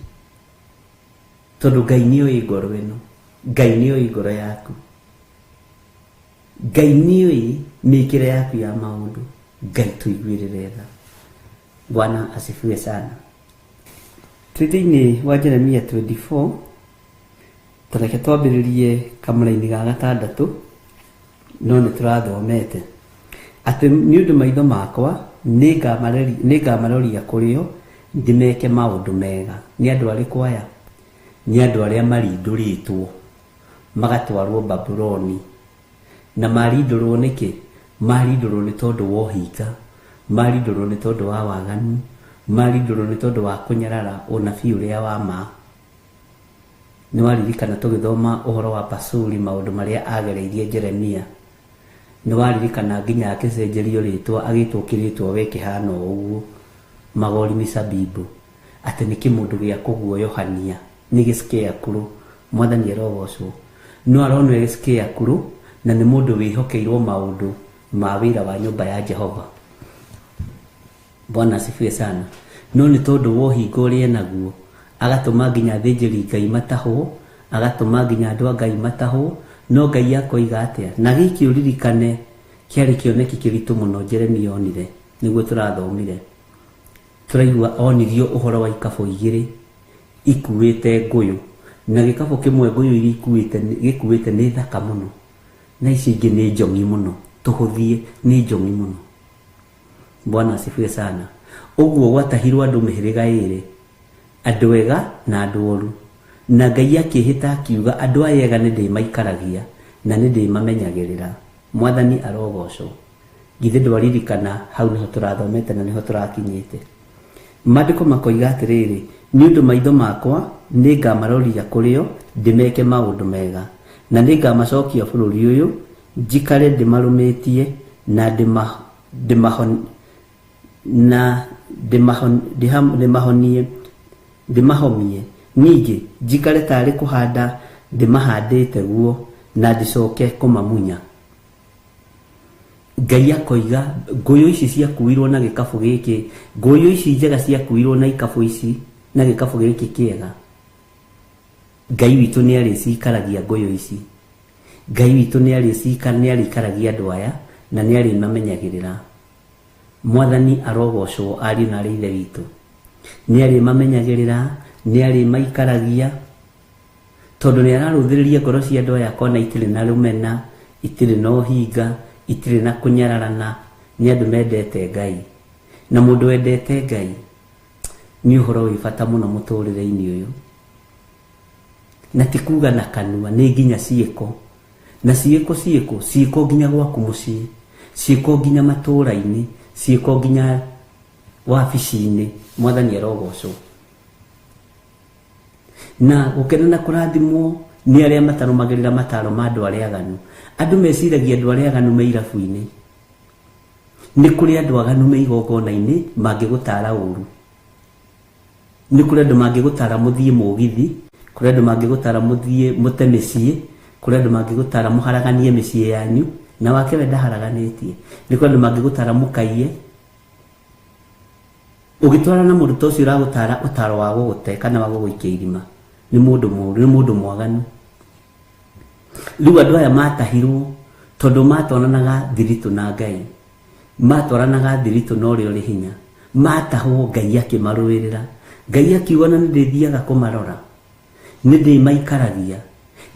tondũ Ngai nĩ oĩ ngoro ĩno, Ngai nĩ oĩ ngoro yaku, Ngai nĩ oĩ mĩkĩre yaku ya maũndũ. Ngai tũiguĩrĩre tha. Bwana asifiwe sana. Twĩ thĩinĩ wa Jeremia 24, tareke twambĩrĩrie kamũraini ga gatandatũ, no nĩ tũrathomete atĩ nĩ ũndũ maitho makwa nĩngamaroria kũrĩ o ndĩmeke maũndũ mega. Nĩ andũ arĩkũ aya? Nĩ andũ arĩa marindũrĩtwo magatwarwo Babuloni. Na marindũrwo nĩkĩ? Marindũrwo nĩ tondũ wa ũhinga, marindũrwo nĩ tondũ wa waganu, marindũrwo nĩ tondũ wa kũnyarara ũnabii ũrĩa wa ma. Nĩ waririkana tũgĩthoma ũhoro wa Pasuri, maũndũ marĩa agereirie Jeremia. Nĩ waririkana nginya akĩcenjerio rĩtwa, agĩtwo kĩrĩtwa we kĩhana o ũguo, Magori Misabibu, atĩ nĩ kĩmũndũ gĩa kũguoyohania, nĩ gĩscarecrow. Mwathani arogocwo. No aronwo e gĩscarecrow, na nĩ mũndũ wĩhokeirwo maũndũ ma wĩra wa nyũmba ya Jehova. Bwana asifiwe sana. No nĩ tondũ wa ũhinga ũrĩa enaguo, agatũma nginya athĩnjĩri Ngai matahwo, agatũma nginya andũ a Ngai matahwo. No Ngai akoiga atĩa? Na gĩkĩ ũririkane kĩarĩ kĩoneki kĩritũ mũno Jeremia onire, nĩguo tũrathomire. Tũraigua onirio ũhoro wa ikabũ igĩrĩ ikuĩte ngũyũ, na gĩkabũ kĩmwe ngũyũ iria gĩkuĩte nĩ thaka mũno, na icio ingĩ nĩ njong'i mũno, tũhũthie nĩ njong'i mũno. Bwana asifiwe sana. Ũguo gwatahirwo andũ mĩhĩrĩga ĩrĩ, andũ ega na andũ oru. Na Ngai akĩhĩta akiuga andũ aya ega nĩ ndĩmaikaragia na nĩ ndĩmamenyagĩrĩra. Mwathani arogocwo. Githĩ ndwaririkana hau nĩho tũrathomete na nĩho tũrakinyĩte. Maandĩko makoiga atĩrĩrĩ, nĩ ũndũ maitho makwa nĩngamaroria kũrĩ o ndĩmeke maũndũ mega, na nĩngamacokia bũrũri ũyũ njikare ndĩmarũmĩtie na ndĩmahomie, ningĩ njikare tarĩ kũhanda ndĩmahandĩte guo na ndicoke kũmamunya. Ngai akoiga ngũyũ ici ciakuirwo na gĩkabũ gĩkĩ, ngũyũ ici njega ciakuirwo na ikabũ ici na gĩkabũ gĩkĩ kĩega. Ngai witũ nĩ arĩcikaragia ngũyũ ici. Ngai witũ nĩ arĩikaragia andũ aya na nĩ arĩmamenyagĩrĩra. Mwathani arogocwo ariũ na arĩ ithe witũ. Nĩ arĩmamenyagĩrĩra, nĩ arĩmaikaragia, tondũ nĩ ararũthĩrĩria ngoro cia andũ aya akona itirĩ na rũmena, itirĩ na ũhinga, itirĩ na kũnyararana. Nĩ andũ mendete Ngai. Na mũndũ wendete Ngai nĩ ũhoro wĩ bata mũno mũtũrĩre-inĩ ũyũ. Na ti kuga na kanua, nĩ nginya ciĩko. Na ciĩko ciĩko, ciĩko nginya gwaku mũciĩ, ciĩko nginya matũũra-inĩ, ciĩko nginya wabici-inĩ. Mwathani arogocwo. Na gũkena na kũrathimwo nĩ arĩa matarũmagĩrĩra mataro ma andũ arĩa aganu. Andũ meciragia andũ arĩa aganu me irabu-inĩ. Nĩ kũrĩ andũ aganu me igongona-inĩ mangĩgũtara ũru. Nĩ kũrĩ andũ mangĩgũtara mũthiĩ mũgithi, kũrĩ andũ mangĩgũtara mũthiĩ mũte mĩciĩ, kũrĩ andũ mangĩgũtara mũharaganie mĩciĩ yanyu, na wake we ndaharaganĩtie. Nĩ kũrĩ andũ mangĩgũtara mũkaiye. Ũgĩtwarana na mũndũ ta ũcio ũragũtara ũtaro wa gũgũte kana wa gũgũikia irima, nĩ mũndũ mũũru, nĩ mũndũ mwaganu. Rĩu andũ aya matahirwo tondũ matwaranaga thiritũ na Ngai, matwaranaga thiritũ na ũrĩa ũrĩ hinya. Matahwo Ngai akĩmarũĩrĩra. Ngai akiuga na nĩndĩthiaga kũmarora, nĩndĩmaikaragia,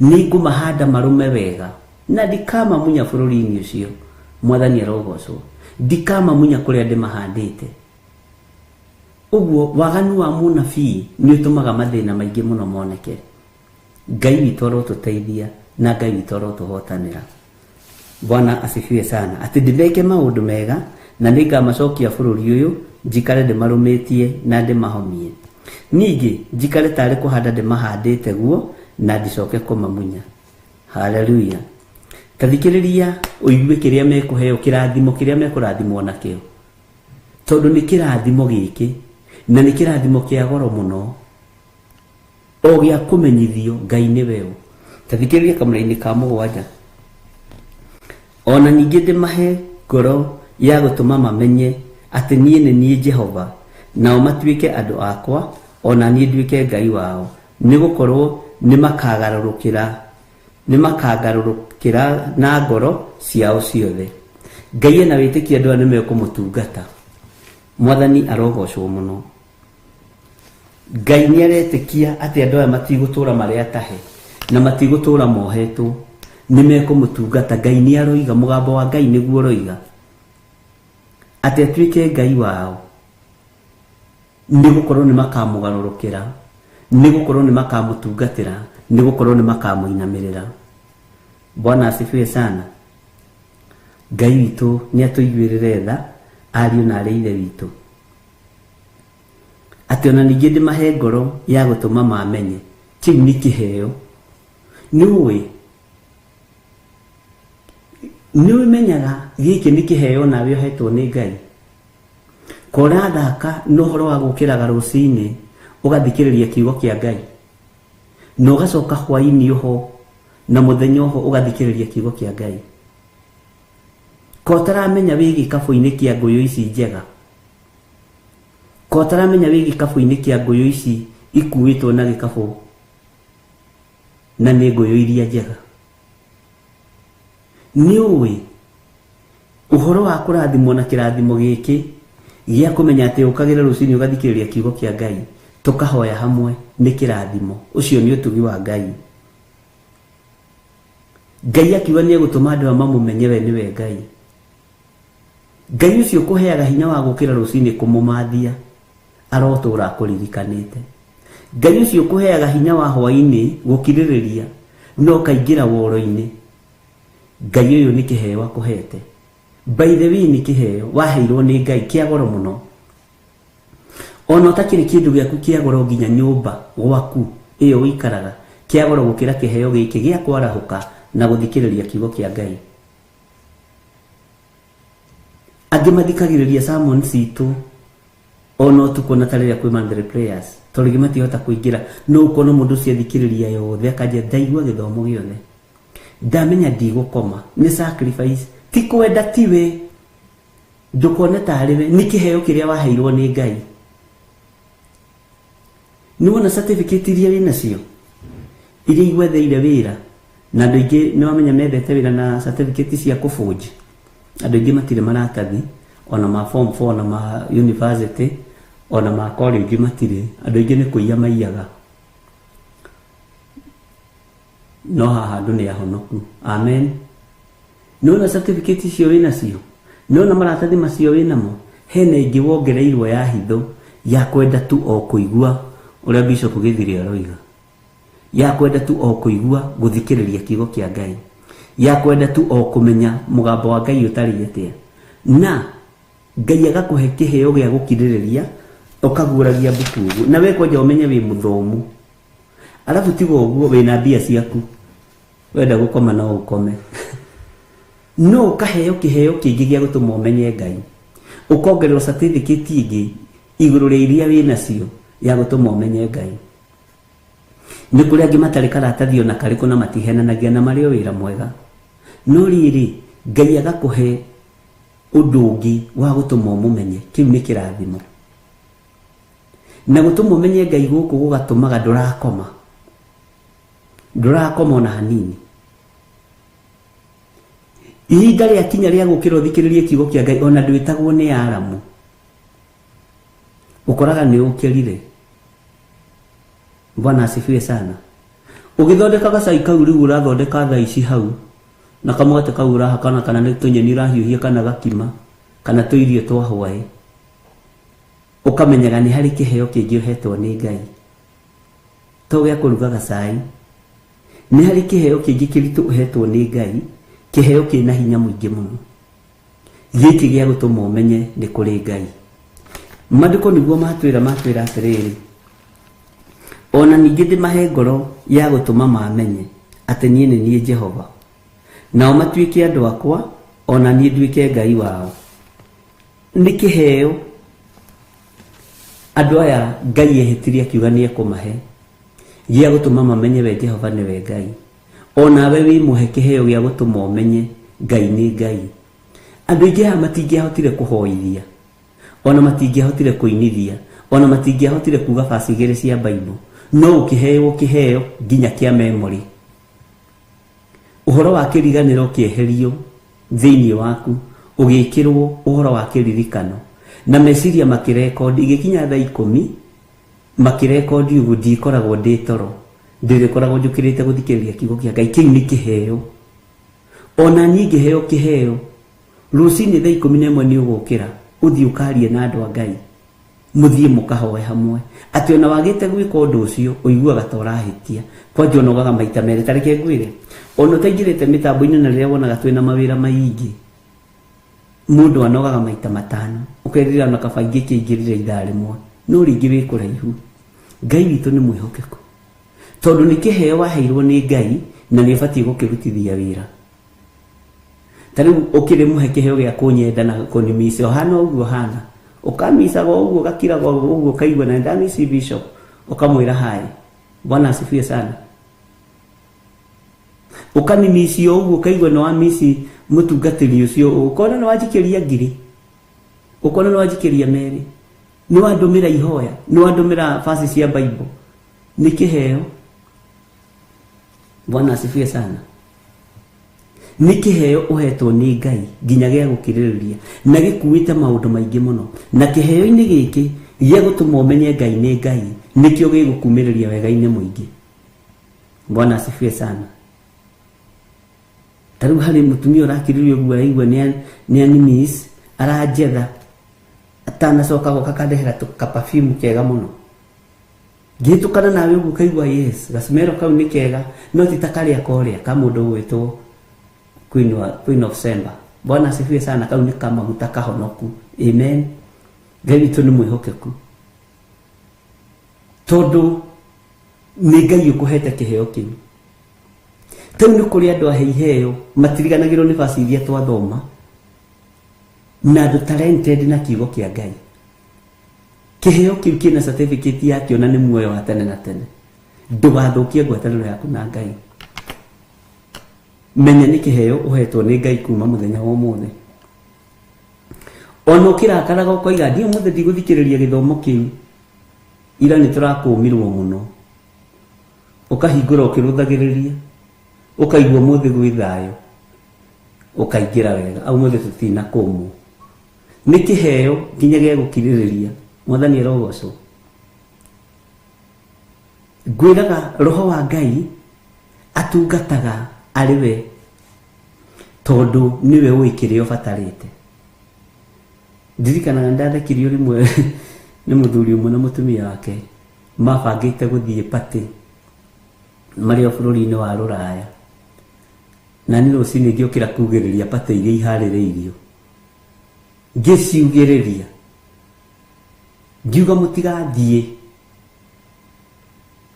nĩngũmahanda marũme wega, na ndikamamunya bũrũri-inĩ ũcio. Mwathani arogocwo. Ndikamamunya kũrĩa ndĩmahandĩte. Ũguo waganu wa mũnabii nĩ ũtũmaga mathĩna maingĩ mũno moneke. Ngai witũ arotũteithia na Ngai witũ arotũhotanĩra. Bwana asifiwe sana. Atĩ ndĩmeke maũndũ mega na nĩngamacokia bũrũri ũyũ, njikare ndĩmarũmĩtie na ndĩmahomie. Ningĩ njikare tarĩ kũhanda ndĩmahandĩte guo na ndicoke kũmamunya. Haleluya. Ta thikĩrĩria ũigue kĩrĩa mekũheo, kĩrathimo kĩrĩa mekũrathimwo nakĩo. Tondũ nĩ kĩrathimo gĩkĩ, na nĩ kĩrathimo kĩa goro mũno, o gĩa kũmenyithio Ngai nĩwe ũ. Ta thikĩrĩria kamũra-inĩ ka mũgwanja. O na ningĩ ndĩmahe ngoro ya gũtũma mamenye atĩ niĩ nĩ niĩ Jehova, nao matuĩke andũ akwa, o na niĩ nduĩke Ngai wao, nĩ gũkorwo nĩmakagarũrũkĩra nĩmakangarũrũkĩra na ngoro ciao ciothe. Ngai ena wĩtĩkio andũ aya nĩmekũmũtungata. Mwathani arogocwo mũno. Ngai nĩ aretĩkia atĩ andũ aya matigũtũra marĩ atahe na matigũtũra mohetwo, nĩmekũmũtungata. Ngai nĩ aroiga, mũgambo wa Ngai nĩguo ũroiga atĩ atuĩke Ngai wao, nĩ gũkorwo nĩ makamũgarũrũkĩra, nĩ gũkorwo nĩ makamũtungatĩra, nĩ gũkorwo nĩ makamũinamĩrĩra. Bwana asifiwe sana. Ngai witũ nĩ atũiguĩrĩre tha, ariũ na arĩ ithe witũ, atĩ ona ningĩ ndĩmahe ngoro ya gũtũma mamenye kĩu nĩ kĩheo. Nĩ ũĩ nĩ ũmenyaga gĩkĩ nĩ kĩheo nawe ũhetwo nĩ Ngai. Ko ũrathaka na ũhoro wa gũkĩraga rũcinĩ ũgathikĩrĩria kiugo kĩa Ngai, na ũgacoka hwaĩ-inĩ oho na mũthenya oho ũgathikĩrĩria kiugo kĩa Ngai. Ko ũtaramenya wĩ gĩkabũ-inĩ kĩa ngũyũ ici njega, ko ũtaramenya wĩ gĩkabũ-inĩ kĩa ngũyũ ici ikuĩtwo na gĩkabũ na nĩ ngũyũ iria njega. Nĩ ũĩ ũhoro wa kũrathimwo na kĩrathimo gĩkĩ gĩa kũmenya atĩ ũkagĩra rũcinĩ ũgathikĩrĩria kiugo kĩa Ngai, tũkahoya hamwe, nĩ kĩrathimo. Ũcio nĩ ũtugi wa Ngai. Ngai akiuga nĩ egũtũma andũ aya mamũmenye we nĩwe Ngai. Ngai ũcio ũkũheaga hinya wa gũkĩra rũcinĩ kũmũmathia, arotũra akũririkanĩte. Ngai ũcio ũkũheaga hinya wa hwaĩ-inĩ gũkirĩrĩria na ũkaingĩra woro-inĩ, Ngai ũyũ nĩ kĩheo akũhete. By the way, nĩ kĩheo waheirwo nĩ Ngai kĩa goro mũno. Ona ũtakĩrĩ kĩndũ gĩaku kĩa goro nginya nyũmba gwaku ĩyo ũikaraga, kĩa goro gũkĩra kĩheo gĩkĩ gĩa kwarahũka na gũthikĩrĩria kiugo kĩa Ngai. Angĩ mathikagĩrĩria sermon citũ ona ũtukũ na ta rĩrĩa kwĩ monthly prayers, tondũ rĩngĩ matihota kũingĩra, no ũkona mũndũ ũcio athikĩrĩria yothe akanjia ndaigua gĩthomo gĩothe, ndamenya ndigũkoma, nĩ sacrifice, ti kwenda tiwe, ndũkone tarĩ we, nĩ kĩheo kĩrĩa waheirwo nĩ Ngai. Nĩ wona certificate iria wĩ nacio iria igwetheire wĩra, na andũ aingĩ nĩ wamenya methete wĩra na certificate cia kũbũnji. Andũ aingĩ matirĩ maratathi ona ma form 4, ona ma university, ona ma college matirĩ. Andũ aingĩ nĩ kũiya maiyaga, no haha andũ nĩ ahonoku. Amen. Nĩ wona certificate icio wĩ nacio, nĩ wona maratathi macio wĩ namo, hena ĩngĩ wongereirwo ya hitho ya kwenda tu o kũigua ũrĩa Bishop Gĩthiri aroiga, ya kwenda tu o kũigua gũthikĩrĩria kiugo kĩa Ngai, ya kwenda tu o kũmenya mũgambo wa Ngai ũtariĩ atĩa, na Ngai agakũhe kĩheo gĩa gũkirĩrĩria, ũkaguũragia mbuku ũguo, na we kwanja ũmenye wĩ mũthomu, alafu tiga ũguo wĩna mbia ciaku, wenda gũkoma no ũkome, no ũkaheo kĩheo kĩngĩ gĩa gũtũma ũmenye Ngai, ũkongererwo certificate ĩngĩ igũrũ rĩa iria wĩ nacio Ya gũtũma ũmenye Ngai. Nĩ kũrĩ angĩ matarĩ karatathi ona karĩkũ na matihenanagia na marĩ o wĩra mwega. No rĩrĩ, Ngai agakũhe ũndũ ũngĩ wa gũtũma ũmũmenye, kĩu nĩ kĩrathimo. Na gũtũma ũmenye Ngai gũkũ gũgatũmaga ndũrakoma. Ndũrakoma ona hanini. Ihinda rĩakinya rĩa gũkĩra ũthikĩrĩrie kiugo kĩa Ngai ona ndwĩtagwo nĩ aramu. Ũkoraga nĩ ũkĩrire. Bwana asifiwe sana. Ũgĩthondeka gacai kau rĩu ũrathondeka thaa ici hau na kamũgate kau ũrahakana kana nĩ tũnyeni ũrahiũhia kana gakima kana tũirio twa hwaĩ, ũkamenyaga nĩ harĩ kĩheo kĩngĩ ũhetwo nĩ Ngai to gĩa kũruga gacai. Nĩ harĩ kĩheo kĩngĩ kĩritũ ũhetwo nĩ Ngai, kĩheo kĩna hinya mũingĩ mũno, gĩkĩ gĩa gũtũma ũmenye nĩ kũrĩ Ngai. Maandĩko nĩguo matwĩra atĩrĩrĩ, ona ningĩ ndĩmahe ngoro ya gũtũma mamenye atĩ niĩ nĩ niĩ Jehova, nao matuĩke andũ akwa, ona niĩ nduĩke Ngai wao. Nĩ kĩheo andũ aya Ngai ehĩtirie akiuga nĩ ekũmahe gĩa gũtũma mamenye we Jehova nĩwe Ngai. Onawe wĩ mũhe kĩheo gĩa gũtũma ũmenye Ngai nĩ Ngai. Andũ aingĩ haha matingĩahotire kũhoithia, ona matingĩahotire kũinithia, ona matingĩahotire kuga baci igĩrĩ cia Bible, no ũkĩheo kĩheo nginya kĩa memory. Ũhoro wa kĩriganĩro ũkĩeherio thĩinĩ waku, ũgĩkĩrwo ũhoro wa kĩririkano na meciria makĩrekondi. Igĩkinya thaa 10 makĩrekondi ũguo, ndikoragwo ndĩ toro, ndĩrĩkoragwo njũkĩrĩte gũthikĩrĩria kiugo kĩa Ngai. Kĩu nĩ kĩheo. Ona niĩ ngĩheo kĩheo rũcinĩ thaa 11 nĩ ũgũkĩra ũthiĩ ũkarie na andũ a Ngai, mũthiĩ mũkahoe hamwe, atĩ ona wagĩte gwĩka ũndũ ũcio ũiguaga ta ũrahĩtia. Kwanja ũnogaga maita merĩ. Ta reke ngwĩre, ona ũtaingĩrĩte mĩtambo-inĩ na rĩrĩa wonaga twĩna mawĩra maingĩ, mũndũ anogaga maita matano, ũkerira ona kaba ingĩkĩingĩrire ithaa rĩmwe, no rĩngĩ wĩ kũraihu. Ngai witũ nĩ mwĩhokeku, tondũ nĩ kĩheo waheirwo nĩ Ngai na nĩ ũbatiĩ gũkĩrutithia wĩra. Ta rĩu ũkĩrĩ mũhe kĩheo gĩa kũnyenda na kũnimisa, ũhana ũguo ũhana, ũkamicaga ũguo, ũgakiraga ũguo, ũkaigua na ndamici bishop, ũkamwĩra hai. Bwana asifiwe sana. Ũkanimicio ũguo, ũkaigua nĩ wamici mũtungatĩri ũcio, ũkona nĩ wanjikĩria 1000, ũkona nĩ wanjikĩria 2, nĩ wandũmĩra ihoya, nĩ wandũmĩra baci cia Bible. Nĩ kĩheo. Bwana asifiwe sana. Nĩ kĩheo ũhetwo nĩ Ngai nginya gĩa gũkirĩrĩria, na gĩkuĩte maũndũ maingĩ mũno. Na kĩheo-inĩ gĩkĩ gĩa gũtũma ũmenye Ngai nĩ Ngai, nĩkĩo gĩgũkumĩrĩria wega-inĩ mũingĩ. Bwana asifiwe sana. Ta rĩu harĩ mũtumia ũrakirĩrĩria ũguo, araigua nĩ animiss, aranjetha atanacoka goka kandehera kaperfume kega mũno. Ngĩhĩtũkana nawe ũguo ũkaigua yes, gacimero kau nĩ kega, no ti ta karĩa korĩa ka mũndũ ũgwĩtwo Queen of Sheba. Bwana asifiwe sana. Kau nĩ kamaguta kahonoku. Amen. Ngai witũ nĩ mwĩhokeku, tondũ nĩ Ngai ũkũhete kĩheo kĩu. Rĩu nĩ kũrĩ andũ ahe iheo matiriganagĩrwo nĩ baci iria twathoma, na andũ talented na kiugo kĩa Ngai. Kĩheo kĩu kĩna certificate yakĩo na nĩ muoyo wa tene na tene. Ndũgathũkie ngwatanĩro yaku na Ngai. Menya nĩ kĩheo ũhetwo nĩ Ngai kuma mũthenya wa ũmũthĩ. Ona ũkĩrakaraga ũkoiga ndiĩ ũmũthĩ ndigũthikĩrĩria gĩthomo kĩu, ira nĩ tũrakũmirwo mũno, ũkahingũra ũkĩrũthagĩrĩria, ũkaigua ũmũthĩ gwĩ thayũ, ũkaingĩra wega, au ũmũthĩ tũtinakũmwo. Nĩ kĩheo nginya gĩa gũkirĩrĩria. Mwathani arogocwo. Ngwĩraga roho wa Ngai atungataga arĩ we, tondũ nĩwe ũĩ kĩrĩa ũbatarĩte. Ndirikanaga nĩndathekirio rĩmwe nĩ mũthuri ũmwe na mũtumia wake mabangĩte gũthiĩ party marĩ o bũrũri-inĩ wa Rũraya. Na niĩ rũcinĩ ngĩũkĩra kugĩrĩria party iria iharĩrĩirio, ngĩciugĩrĩria, ngiuga mũtigathiĩ,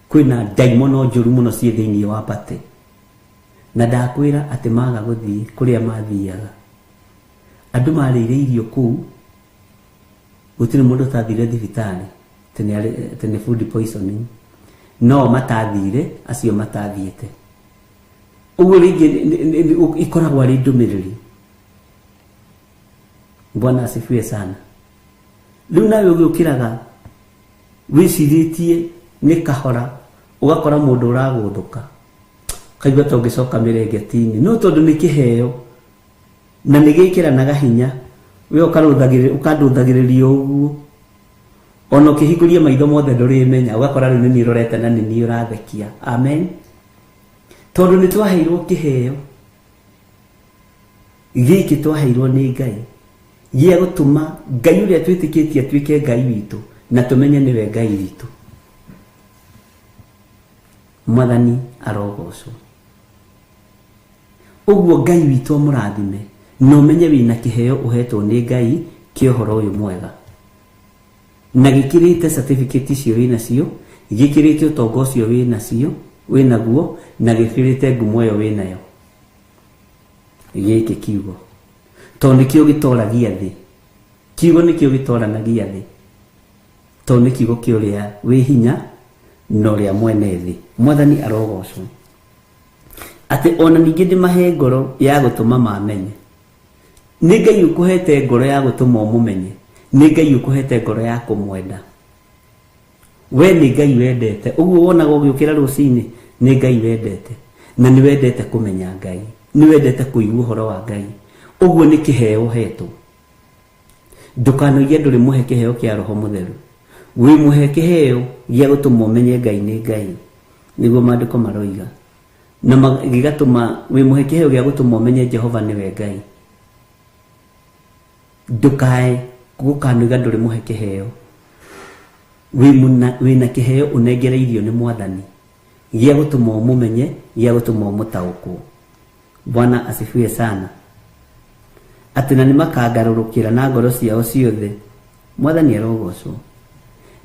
kwĩna ndaimono njũru mũno ciĩ thĩinĩ wa party. Na ndakwĩra atĩ maga gũthiĩ kũrĩa mathiaga, andũ marĩire irio kũu, gũtirĩ mũndũ ũtathire thibitarĩ. Atĩ nĩ food poisoning. No matathire acio matathiĩte. Ũguo rĩngĩ ikoragwo arĩ ndũmĩrĩri. Bwana asifiwe sana. Rĩu nawe ũgĩũkĩraga wĩcirĩtie nĩ kahora, ũgakora mũndũ ũragũthũka, ũkaigua ta ũngĩcoka mĩrengeti-inĩ, no tondũ nĩ kĩheo na nĩ gĩkĩranaga hinya, we ũkandũthagĩrĩria ũguo, ona ũkĩhingũria maitho mothe ndũrĩmenya, ũgakora rĩu nĩ niĩ ũrorete na nĩ niĩ ũrathekia. Amen. Tondũ nĩ twaheirwo kĩheo gĩkĩ, twaheirwo nĩ Ngai gĩa gũtũma Ngai ũrĩa twĩtĩkĩtie atuĩke Ngai witũ na tũmenye nĩwe Ngai witũ. Mwathani arogocwo. Ũguo Ngai witũ amũrathime na ũmenye wĩna kĩheo ũhetwo nĩ Ngai kĩa ũhoro ũyũ mwega, na gĩkĩrĩte certificate icio wĩnacio, gĩkĩrĩte ũtonga ũcio wĩnacio wĩnaguo, na gĩkĩrĩte ngumo ĩyo wĩnayo. Gĩkĩ kiugo tondũ nĩkĩo gĩtoragia thĩ. Kiugo nĩkĩo gĩtoranagia thĩ, tondũ nĩ kiugo kĩa ũrĩa wĩ hinya na ũrĩa mwene thĩ. Mwathani arogocwo. Atĩ ona ningĩ ndĩmahe ngoro ya gũtũma mamenye. Nĩ Ngai ũkũhete ngoro ya gũtũma ũmũmenye. Nĩ Ngai ũkũhete ngoro ya kũmwenda. We nĩ Ngai wendete. Ũguo wonaga ũgĩũkĩra rũcinĩ, nĩ Ngai wendete. Na nĩ wendete kũmenya Ngai. Nĩ wendete kũigua ũhoro wa Ngai. Ũguo nĩ kĩheo ũhetwo. Ndũkanoige ndũrĩ mũhe kĩheo kĩa Roho Mũtheru. Wĩ mũhe kĩheo gĩa gũtũma ũmenye Ngai nĩ Ngai. Nĩguo maandĩko maroiga. Na gĩgatũma wĩ mũhe kĩheo gĩa gũtũma ũmenye Jehova nĩwe Ngai. Ndũkae gũkanoiga ndũrĩ mũhe kĩheo. Wĩna kĩheo ũnengereirio nĩ Mwathani gĩa gũtũma ũmũmenye, gĩa gũtũma ũmũtaũkwo. Bwana asifiwe sana. Atĩ na nĩmakangarũrũkĩra na ngoro ciao ciothe. Mwathani arogocwo.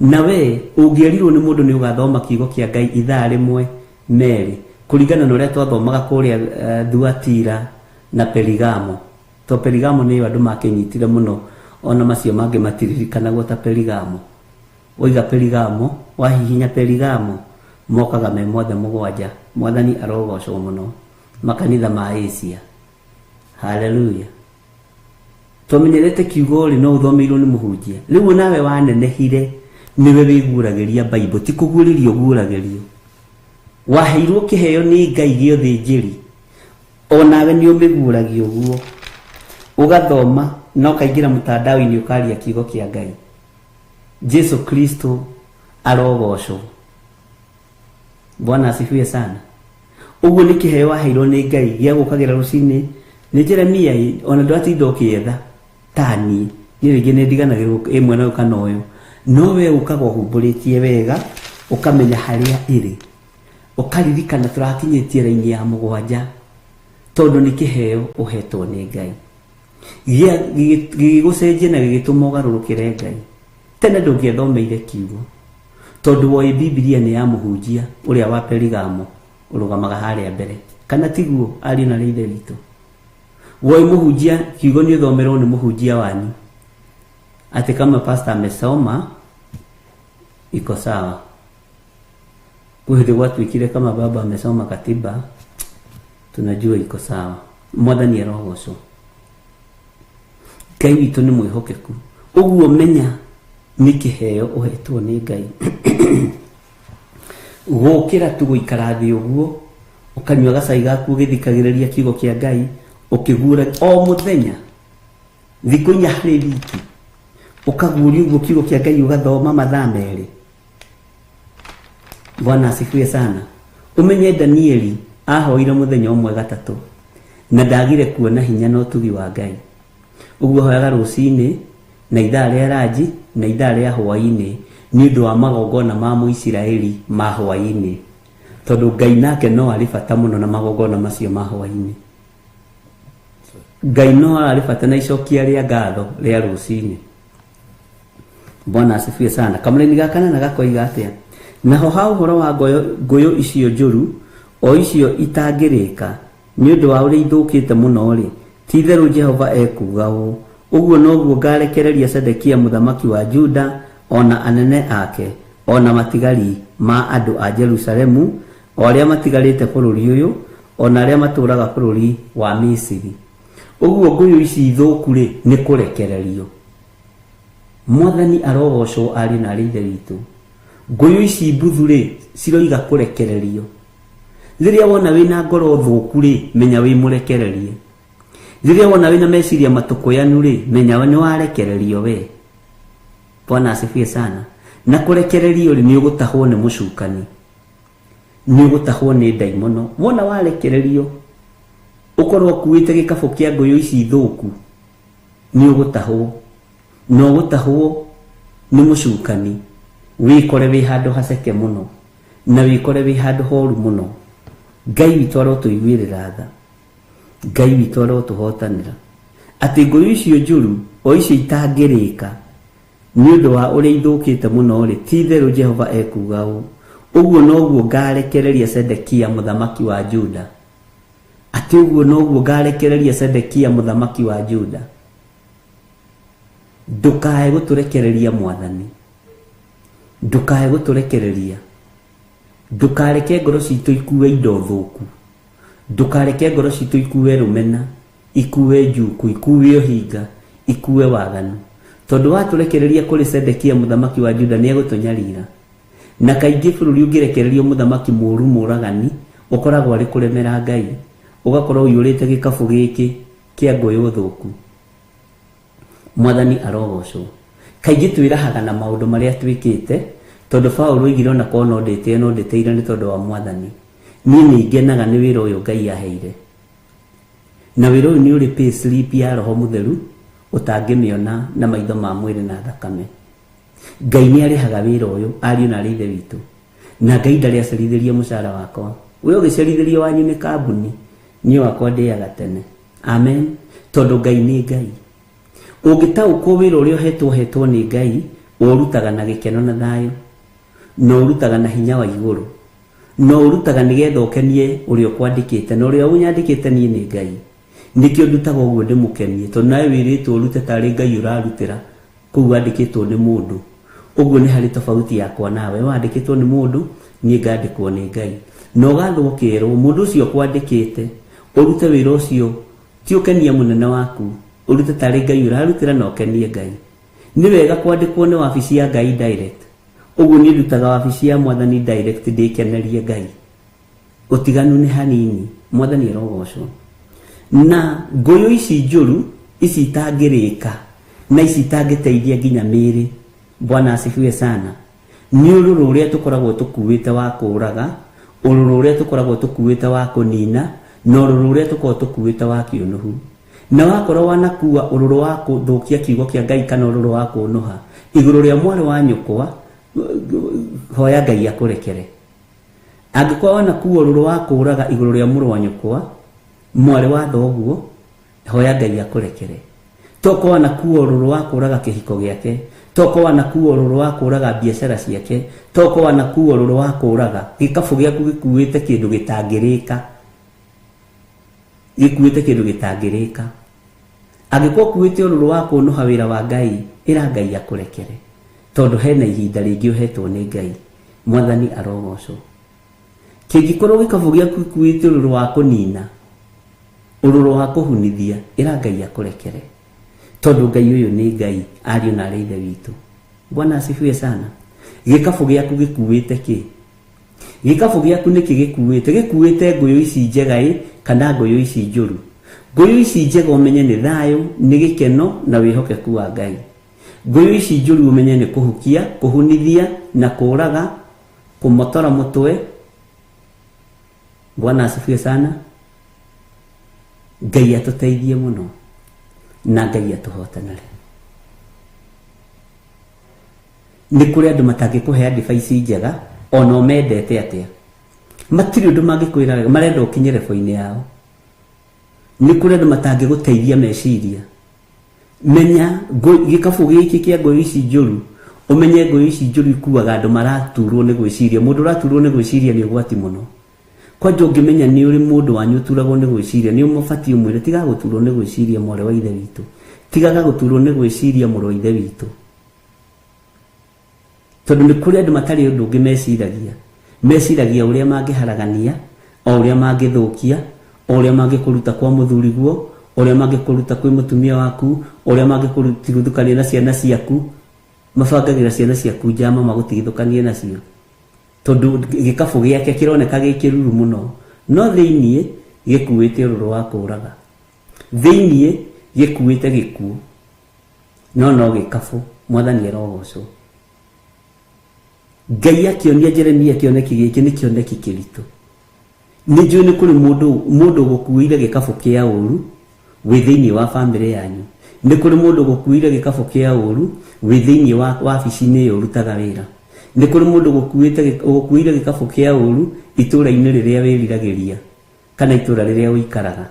Na we ũngĩerirwo nĩ mũndũ nĩ ũgathoma kiugo kĩa Ngai ithaa rĩmwe merĩ, kũringana na ũrĩa twathomaga kũrĩa Thuatira na Perigamo. To Perigamo nĩyo andũ makĩnyitire mũno, ona macio mangĩ matiririkanagwo ta Perigamo. Waiga Perigamo, wahihinya Perigamo, mokaga me mothe mũgwanja. Mwathani arogocwo mũno. Makanitha ma Asia. Hallelujah. Twamenyerete kiugo rĩ, no ũthomeirwo nĩ mũhunjia. Rĩu nawe wanenehire nĩwe wĩguũragĩria Bible, ti kũguũrĩrio ũguũragĩrio. Waheirwo kĩheo nĩ Ngai gĩa ũthĩnjĩri, onawe nĩ ũmĩguũragia ũguo. Ũgathoma na ũkaingĩra mũtandao-inĩ ũkaria kiugo kĩa Ngai. Jesu Kristo arogocwo. Bwana asifiwe sana. Ũguo nĩ kĩheo waheirwo nĩ Ngai gĩa gũkagĩra rũcinĩ. Nĩ Jeremia ona ndwatinda ũkĩetha ta niĩ. Niĩ rĩngĩ nĩ ndiganagĩrwo ĩ mwena ũyũ kana ũyũ. No we ũkaga ũhumbũrĩtie wega, ũkamenya harĩa ĩrĩ. Ũkaririkana tũrakinyĩtie raini ya mũgwanja, tondũ nĩ kĩheo ũhetwo nĩ Ngai. Gĩgĩgũcenjia na gĩgĩtũma ũgarũrũkĩre Ngai. Tene ndũngĩethomeire kiugo, tondũ woĩ Bibilia nĩ ya mũhunjia ũrĩa wa Perigamo ũrũgamaga harĩa mbere. Kana tiguo, ariũ na Ithe witũ? Woĩ mũhunjia, kiugo nĩ ũthomerwo nĩ mũhunjia wanyu. Atĩ kama pastor amesoma iko sawa. Kwĩ hĩndĩ gwatuĩkire kama baba amesoma katiba tunajua iko sawa. Mwathani arogocwo. Ngai witũ nĩ mwĩhokeku. Ũguo menya nĩ kĩheo ũhetwo nĩ Ngai. Gũkĩra tu gũikara thĩ ũguo, ũkanyua gacai gaku ũgĩthikagĩrĩria kiugo kĩa Ngai, ũkĩguũra o mũthenya, thikũ inya harĩ wiki, ũkaguũria ũguo kiugo kĩa Ngai ũgathoma mathaa merĩ. Bwana asifiwe sana. Ũmenye Danieli ahoire mũthenya ũmwe gatatũ na ndagire kuona hinya na ũtugi wa Ngai. Ũguo ahoyaga rũcinĩ na ithaa rĩa ranji na ithaa rĩa hwaĩ-inĩ nĩ ũndũ wa magongona ma Mũisiraeli ma hwaĩ-inĩ, tondũ Ngai nake no arĩ bata mũno na magongona macio ma hwaĩ-inĩ. Ngai no arĩ bata na icokia rĩa ngatho rĩa rũcinĩ. Bwana asifiwe sana. Kamũraini ga kanana gakoiga atĩa? Naho ha ũhoro wa ngũyũ icio njũru, o icio itangĩrĩka, nĩ ũndũ wa ũrĩa ithũkĩte mũno-rĩ, ti-itherũ Jehova ekuuga ũũ, ũguo noguo ngarekereria Sedekia mũthamaki wa Juda o na anene ake, o na matigari ma andũ a Jerusalemu, o arĩa matigarĩte bũrũri ũyũ, o na arĩa matũũraga bũrũri wa Misiri. Ũguo ngũyũ ici thũku rĩ, nĩ kũrekererio. Mwathani arogocwo ariũ na arĩ ithe witũ. Ngũyũ ici mbuthu rĩ, ciroiga kũrekererio. Rĩrĩa wona wĩna ngoro thũku rĩ, menya wĩ mũrekererie. Rĩrĩa wona wĩna meciria matũkũyanu rĩ, menya nĩ warekererio we. Bwana asifiwe sana. Na kũrekererio rĩ, nĩ ũgũtahwo nĩ mũcukani, nĩ ũgũtahwo nĩ ndaimono. Wona warekererio ũkorwo ũkuĩte gĩkabũ kĩa ngũyũ ici thũku, nĩ ũgũtahwo, na ũgũtahwo nĩ mũcukani, wĩkore wĩ handũ haceke mũno, na wĩkore wĩ handũ horu mũno. Ngai witũ arotũiguĩrĩra tha, Ngai witũ arotũhotanĩra, atĩ ngũyũ icio njũru o icio itangĩrĩka nĩ ũndũ wa ũrĩa ithũkĩte mũno rĩ, ti itherũ Jehova ekuuga ũũ, ũguo noguo ngarekereria Sedekia mũthamaki wa Juda. Atĩ ũguo noguo ngarekereria Sedekia mũthamaki wa Juda. Ndũkae gũtũrekereria Mwathani, ndũkae gũtũrekereria, ndũkareke ngoro citũ ikue indo thũku, ndũkareke ngoro citũ ikue rũmena, ikue njuku, ikue ũhinga, ikue waganu. Tondũ watũrekereria kũrĩ Sedekia mũthamaki wa Juda, nĩ egũtũnyarira. Na kaingĩ bũrũri ũngĩrekererio mũthamaki mũũru mũragani, ũkoragwo arĩ kũremera Ngai, ũgakorwo ũiyũrĩte gĩkabũ gĩkĩ kĩa ngũyũ thũku. Mwathani arogocwo. Kaingĩ twĩrahaga na maũndũ marĩa twĩkĩte, tondũ Paũlũ oigire ona korwo no ndĩtĩe, no ndĩtĩire nĩ tondũ wa Mwathani. Niĩ nĩ ngenaga nĩ wĩra ũyũ Ngai aheire. Na wĩra ũyũ nĩ ũrĩ pay slip ya Roho Mũtheru ũtangĩmĩona na maitho ma mwĩrĩ na thakame. Ngai nĩ arĩhaga wĩra ũyũ, ariũ na arĩ ithe witũ. Na Ngai ndarĩ acerithĩria mũcara wakwa. We ũgĩcerithĩrio wanyu nĩ kambuni, niĩ wakwa ndĩaga tene. Amen. Tondũ Ngai nĩ Ngai. Ũngĩtaũkwo wĩra ũrĩa ũhetwo ũhetwo nĩ Ngai, ũrutaga na gĩkeno na thayũ, na ũrutaga na hinya wa igũrũ, na ũrutaga nĩgetha ũkenie ũrĩa ũkwandĩkĩte, na ũrĩa ũnyandĩkĩte niĩ nĩ Ngai. Nĩkĩo ndutaga ũguo ndĩmũkenie, tondũ nawe wĩrĩtwo ũrute tarĩ Ngai ũrarutĩra, kũu wandĩkĩtwo nĩ mũndũ. Ũguo nĩ harĩ tofauti yakwa nawe, wandĩkĩtwo nĩ mũndũ, niĩ ngandĩkwo nĩ Ngai. Na ũgathwo ũkerwo, mũndũ ũcio ũkwandĩkĩte, ũrute wĩra ũcio, ti ũkenie mũnene waku, ũrute tarĩ Ngai ũrarutĩra na ũkenie Ngai. Nĩ wega kwandĩkwo nĩ wabici ya Ngai direct. Ũguo niĩ ndutaga wabici ya Mwathani direct ndĩkenerie Ngai. Ũtiganu nĩ hanini, Mwathani arogocwo. Na ngũyũ ici njũru, ici itangĩrĩka, na ici itangĩteithia nginya mĩĩrĩ, Bwana asifiwe sana. Nĩ ũrũrũ ũrĩa tũkoragwo tũkuĩte wa kũũraga, ũrũrũ ũrĩa tũkoragwo tũkuĩte wa kũnina, na ũrũrũ ũrĩa tũkoragwo tũkuĩte wa kĩũnũhu. Na wakorwo wanakua ũrũrũ wa kũthũkia kiugo kĩa Ngai kana ũrũrũ wa kũũnũha igũrũ rĩa mwarĩ wa nyũkwa, hoya Ngai akũrekere. Angĩkorwo wanakua ũrũrũ wa kũũraga igũrũ rĩa mũrũ wa nyũkwa, mwarĩ wa thoguo, hoya Ngai akũrekere. Toko wanakua ũrũrũ wa kũũraga kĩhiko gĩake, toko wanakua ũrũrũ wa kũũraga biacara ciake, toko wanakua ũrũrũ wa kũũraga gĩkabũ gĩaku gĩkuĩte kĩndũ gĩtangĩrĩka, gĩkuĩte kĩndũ gĩtangĩrĩka. Angĩkorwo ũkuĩte ũrũrũ wa kũũnũha wĩra wa Ngai, ĩra Ngai akũrekere, tondũ hena ihinda rĩngĩ ũhetwo nĩ Ngai. Mwathani arogocwo. Kĩngĩkorwo gĩkabũ gĩaku gĩkuĩte ũrũrũ wa kũnina, ũrũrũ wa kũhunithia, ĩra Ngai akũrekere, tondũ Ngai ũyũ nĩ Ngai, ariũ na arĩ ithe witũ. Bwana asifiwe sana. Gĩkabũ gĩaku gĩkuĩte kĩ? Gĩkabũ gĩaku nĩkĩ gĩkuĩte? Gĩkuĩte ngũyũ ici njega ĩ, kana ngũyũ ici njũru? Ngũyũ ici njega ũmenye nĩ thayũ, nĩ gĩkeno na wĩhokeku wa Ngai. Ngũyũ ici njũru ũmenye nĩ kũhukia, kũhunithia na kũũraga, kũmotora mũtwe. Bwana asifiwe sana. Ngai atũteithie mũno na Ngai atũhotanĩre. Nĩ kũrĩ andũ matangĩkũhe advice njega ona ũmendete atĩa, matirĩ ũndũ mangĩkwĩra wega, marenda ũkinye level-inĩ yao. Nĩ kũrĩ andũ matangĩgũteithia meciria. Menya gĩkabũ gĩkĩ kĩa ngũyũ ici njũru, ũmenye ngũyũ ici njũru ikuaga andũ maraturwo nĩ gwĩciria. Mũndũ ũraturwo nĩ gwĩciria nĩ ũgwati mũno. Kwanja ũngĩmenya nĩ ũrĩ mũndũ wanyu ũturagwo nĩ gwĩciria, nĩ ũmũbatiĩ ũmwĩre tiga gũturwo nĩ gwĩciria mwarĩ wa ithe witũ, tigaga gũturwo nĩ gwĩciria mũrũ wa ithe witũ. Tondũ nĩ kũrĩ andũ matarĩ ũndũ ũngĩ meciragia. Meciragia ũrĩa mangĩharagania, o ũrĩa mangĩthũkia, o ũrĩa mangĩkũruta kwa mũthuriguo, ũrĩa mangĩkũruta kwĩ mũtumia waku, ũrĩa mangĩkũtigithũkania na ciana ciaku. Mabangagĩra ciana ciaku njama magũtigithũkanie nacio. Tondũ gĩkabũ gĩake kĩroneka gĩ kĩruru mũno, no thĩiniĩ gĩkuĩte ũrũrũ wa kũũraga. Thĩiniĩ gĩkuĩte gĩkuũ. No no gĩkabũ, Mwathani arogocwo. Ngai akĩonia Jeremia kĩoneki gĩkĩ nĩ kĩoneki kĩritũ. Nĩ njũĩ nĩ kũrĩ mũndũ ũgũkuĩire gĩkabũ kĩa ũru wĩ thĩiniĩ wa bamĩrĩ yanyu. Nĩ kũrĩ mũndũ ũgũkuĩire gĩkabũ kĩa ũru wĩ thĩiniĩ wa wabici-inĩ ĩyo ũrutaga wĩra. Nĩ kũrĩ mũndũ ũgũkuĩire gĩkabũ kĩa ũru itũũra-inĩ rĩrĩa wĩriragĩria kana itũũra rĩrĩa ũikaraga.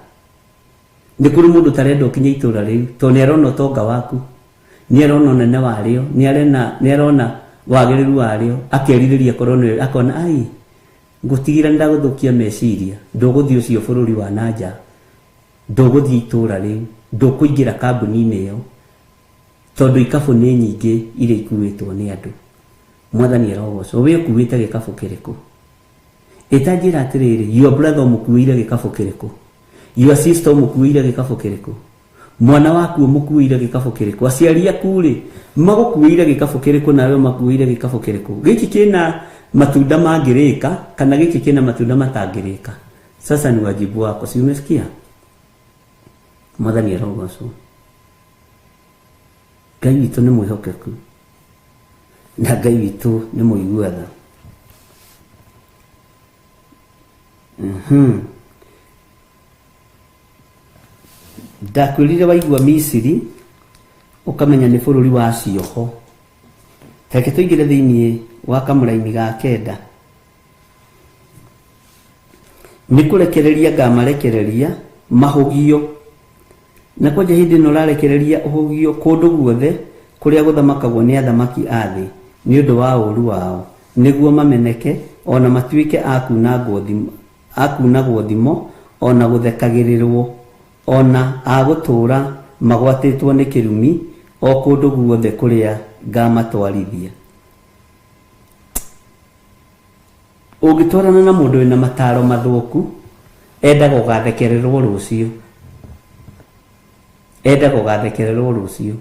Nĩ kũrĩ mũndũ ũtarenda ũkinye itũũra rĩu tondũ nĩ arona ũtonga waku, nĩ arona ũnene warĩo, nĩ arona wagĩrĩru warĩo, akerirĩria korwo nĩ akona ai ngũtigĩra ndagũthũkia meciria, ndũgũthiĩ ũcio bũrũri wa na nja, ndũgũthiĩ itũũra rĩu, ndũkũingĩra kambuni-inĩ ĩyo, tondũ ikabũ nĩ nyingĩ iria ikuĩtwo nĩ andũ. Mwathani arogocwo. We ũkuĩte gĩkabũ kĩrĩkũ? Ĩtanjĩra atĩrĩrĩ, your brother ũmũkuĩire gĩkabũ kĩrĩkũ? Your sister ũmũkuĩire gĩkabũ kĩrĩkũ? Mwana waku ũmũkuĩire gĩkabũ kĩrĩkũ? Aciari aku rĩ, magũkuĩire gĩkabũ kĩrĩkũ nawe ũmakuĩire gĩkabũ kĩrĩkũ? Gĩkĩ kĩna matunda mangĩrĩka kana gĩkĩ kĩna matunda matangĩrĩka? Sasa ni wajibu wako, si umesikia? Mwathani arogocwo. Ngai witũ nĩ mwĩhokeku na Ngai witũ nĩ mũigua tha. Ndakwĩrire waigua Misiri ũkamenya nĩ bũrũri wa cioho. Reke tũingĩre thĩiniĩ wa kamũraini ga kenda. Nĩ kũrekereria ngamarekereria mahũgio. Na kwanja hĩndĩ ĩno ũrarekereria ũhũgio kũndũ guothe kũrĩa gũthamakagwo nĩ athamaki a thĩ nĩ ũndũ wa ũũru wao, nĩguo mameneke ona matuĩke a kunagwo thimo, ona gũthekagĩrĩrwo, ona a gũtũũra magwatĩtwo nĩ kĩrumi o kũndũ guothe kũrĩa ngamatwarithia. Ũngĩtwarana na mũndũ wĩna mataro mathũku, endaga ũgathekererwo rũciũ. Endaga ũgathekererwo rũciũ.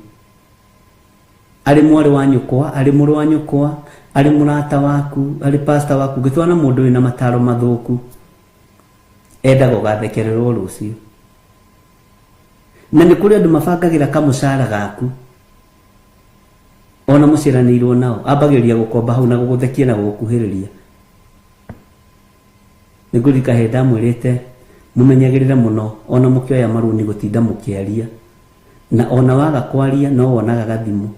Arĩ mwarĩ wa nyũkwa, arĩ mũrũ wa nyũkwa, arĩ mũrata waku, arĩ pastor waku, ũngĩtwarana na mũndũ wĩna mataro mathũku, endaga ũgathekererwo rũciũ. Na nĩ kũrĩ andũ mabangagĩra kamũcara gaku ona mũciaranĩirwo nao, ambagĩrĩria gũkomba hau na gũgũthekia na gũgũkuhĩrĩria. Nĩ ngũririkana hĩndĩ ndamwĩrĩte mũmenyagĩrĩre mũno ona mũkĩoya marũni gũtinda mũkĩaria, na ona waga kwaria no wonaga gathimũ.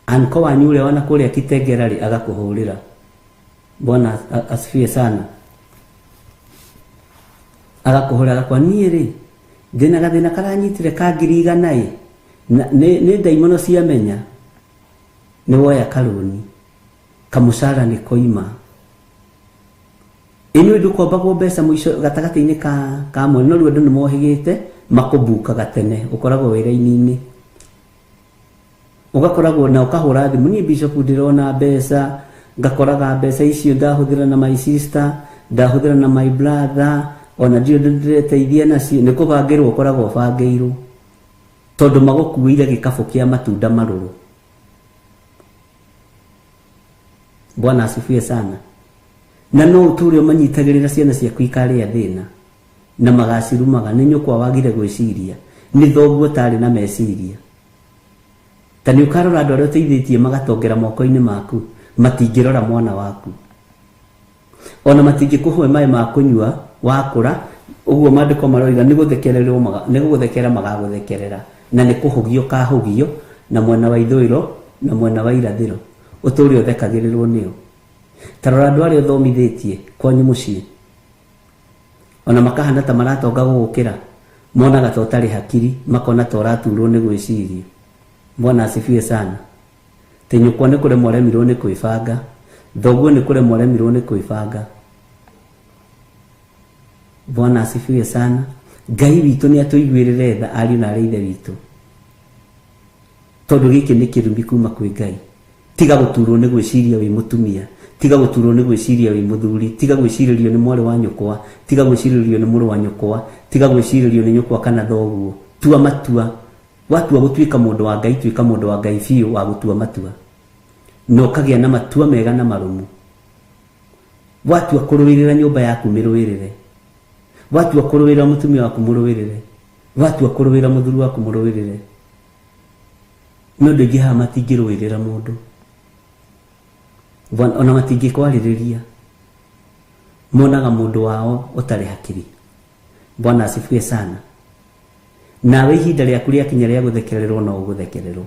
Anko wanyu ũrĩa wana kũrĩa Kitengera rĩ agakũhũrĩra. Bwana asifiwe sana. Agakũhũrĩra agakwa niĩ rĩ ndĩna gathĩna karanyitire ka 100,000 ĩ, nĩ ndaimono ciamenya nĩ woya karũni, kamũcara nĩ koima. Ĩno ndũkombagwo mbeca mũico gatagatĩ-inĩ ka mweri, no rĩu andũ nĩ mohĩgĩte makũbukaga tene, ũkoragwo wĩra-inĩ. Ũgakoragwo na ũkahũra thimũ, niĩ bishop ndĩrona mbeca, ngakoraga mbeca icio ndahũthĩra na my sister, ndahũthĩra na my brother, ona ndirĩ ũndũ ndĩreteithia nacio, nĩ kũbangĩrwo ũkoragwo ũbangĩirwo. Tondũ magũkuĩire gĩkabũ kĩa matunda marũrũ. Bwana asifiwe sana. Na no ũtũre ũmanyitagĩrĩra ciana ciaku ikarĩa thĩna na magacirumaga, nĩ nyũkwa wagire gwĩciria, nĩ thoguo ũtarĩ na meciria. Ta nĩ ũkarora andũ arĩa ũteithĩtie magatongera moko-inĩ maku, matingĩrora mwana waku, ona matingĩkũhe maĩ ma kũnyua wakũra. Ũguo maandĩko maroiga nĩ gũthekererwo nĩ gũgũthekera magagũthekerera, na nĩ kũhũgio kahũgio na mwena wa ithũĩro na mwena wa irathĩro, ũtũre ũthekagĩrĩrwo nĩo. Ta rora andũ arĩa ũthomithĩtie kwanyu mũciĩ, ona makahana ta maratonga gũgũkĩra, monaga ta ũtarĩ hakiri, makona ta ũraturwo nĩ gwĩciria. Bwana asifiwe sana. Tĩ nyũkwa nĩ kũremwo aremirwo nĩ kwĩbanga, thoguo nĩ kũremwo aremirwo nĩ kwĩbanga. Bwana asifiwe sana. Ngai witũ nĩ atũiguĩrĩre tha ariũ na arĩ ithe witũ, tondũ gĩkĩ nĩ kĩrumi kuma kwĩ Ngai. Tiga gũturwo nĩ gwĩciria wĩ mũtumia, tiga gũturwo nĩ gwĩciria wĩ mũthuri, tiga gwĩcirĩrio nĩ mwarĩ wa nyũkwa, tiga gwĩcirĩrio nĩ mũrũ wa nyũkwa, tiga gwĩcirĩrio nĩ nyũkwa kana thoguo. Tua matua. Watua gũtuĩka mũndũ wa Ngai, tuĩka mũndũ wa Ngai biũ wa gũtua matua, na ũkagĩa na matua mega na marũmu. Watua kũrũĩrĩra nyũmba yaku, mĩrũĩrĩre. Watua kũrũĩrĩra mũtumia waku, mũrũĩrĩre. Watua kũrũĩrĩra mũthuri waku, mũrũĩrĩre. Nĩ ũndũ aingĩ haha matingĩrũĩrĩra mũndũ, ona matingĩkwarĩrĩria, monaga mũndũ wao ũtarĩ hakiri. Bwana asifiwe sana. Nawe ihinda rĩaku rĩakinya rĩa gũthekererwo, no ũgũthekererwo.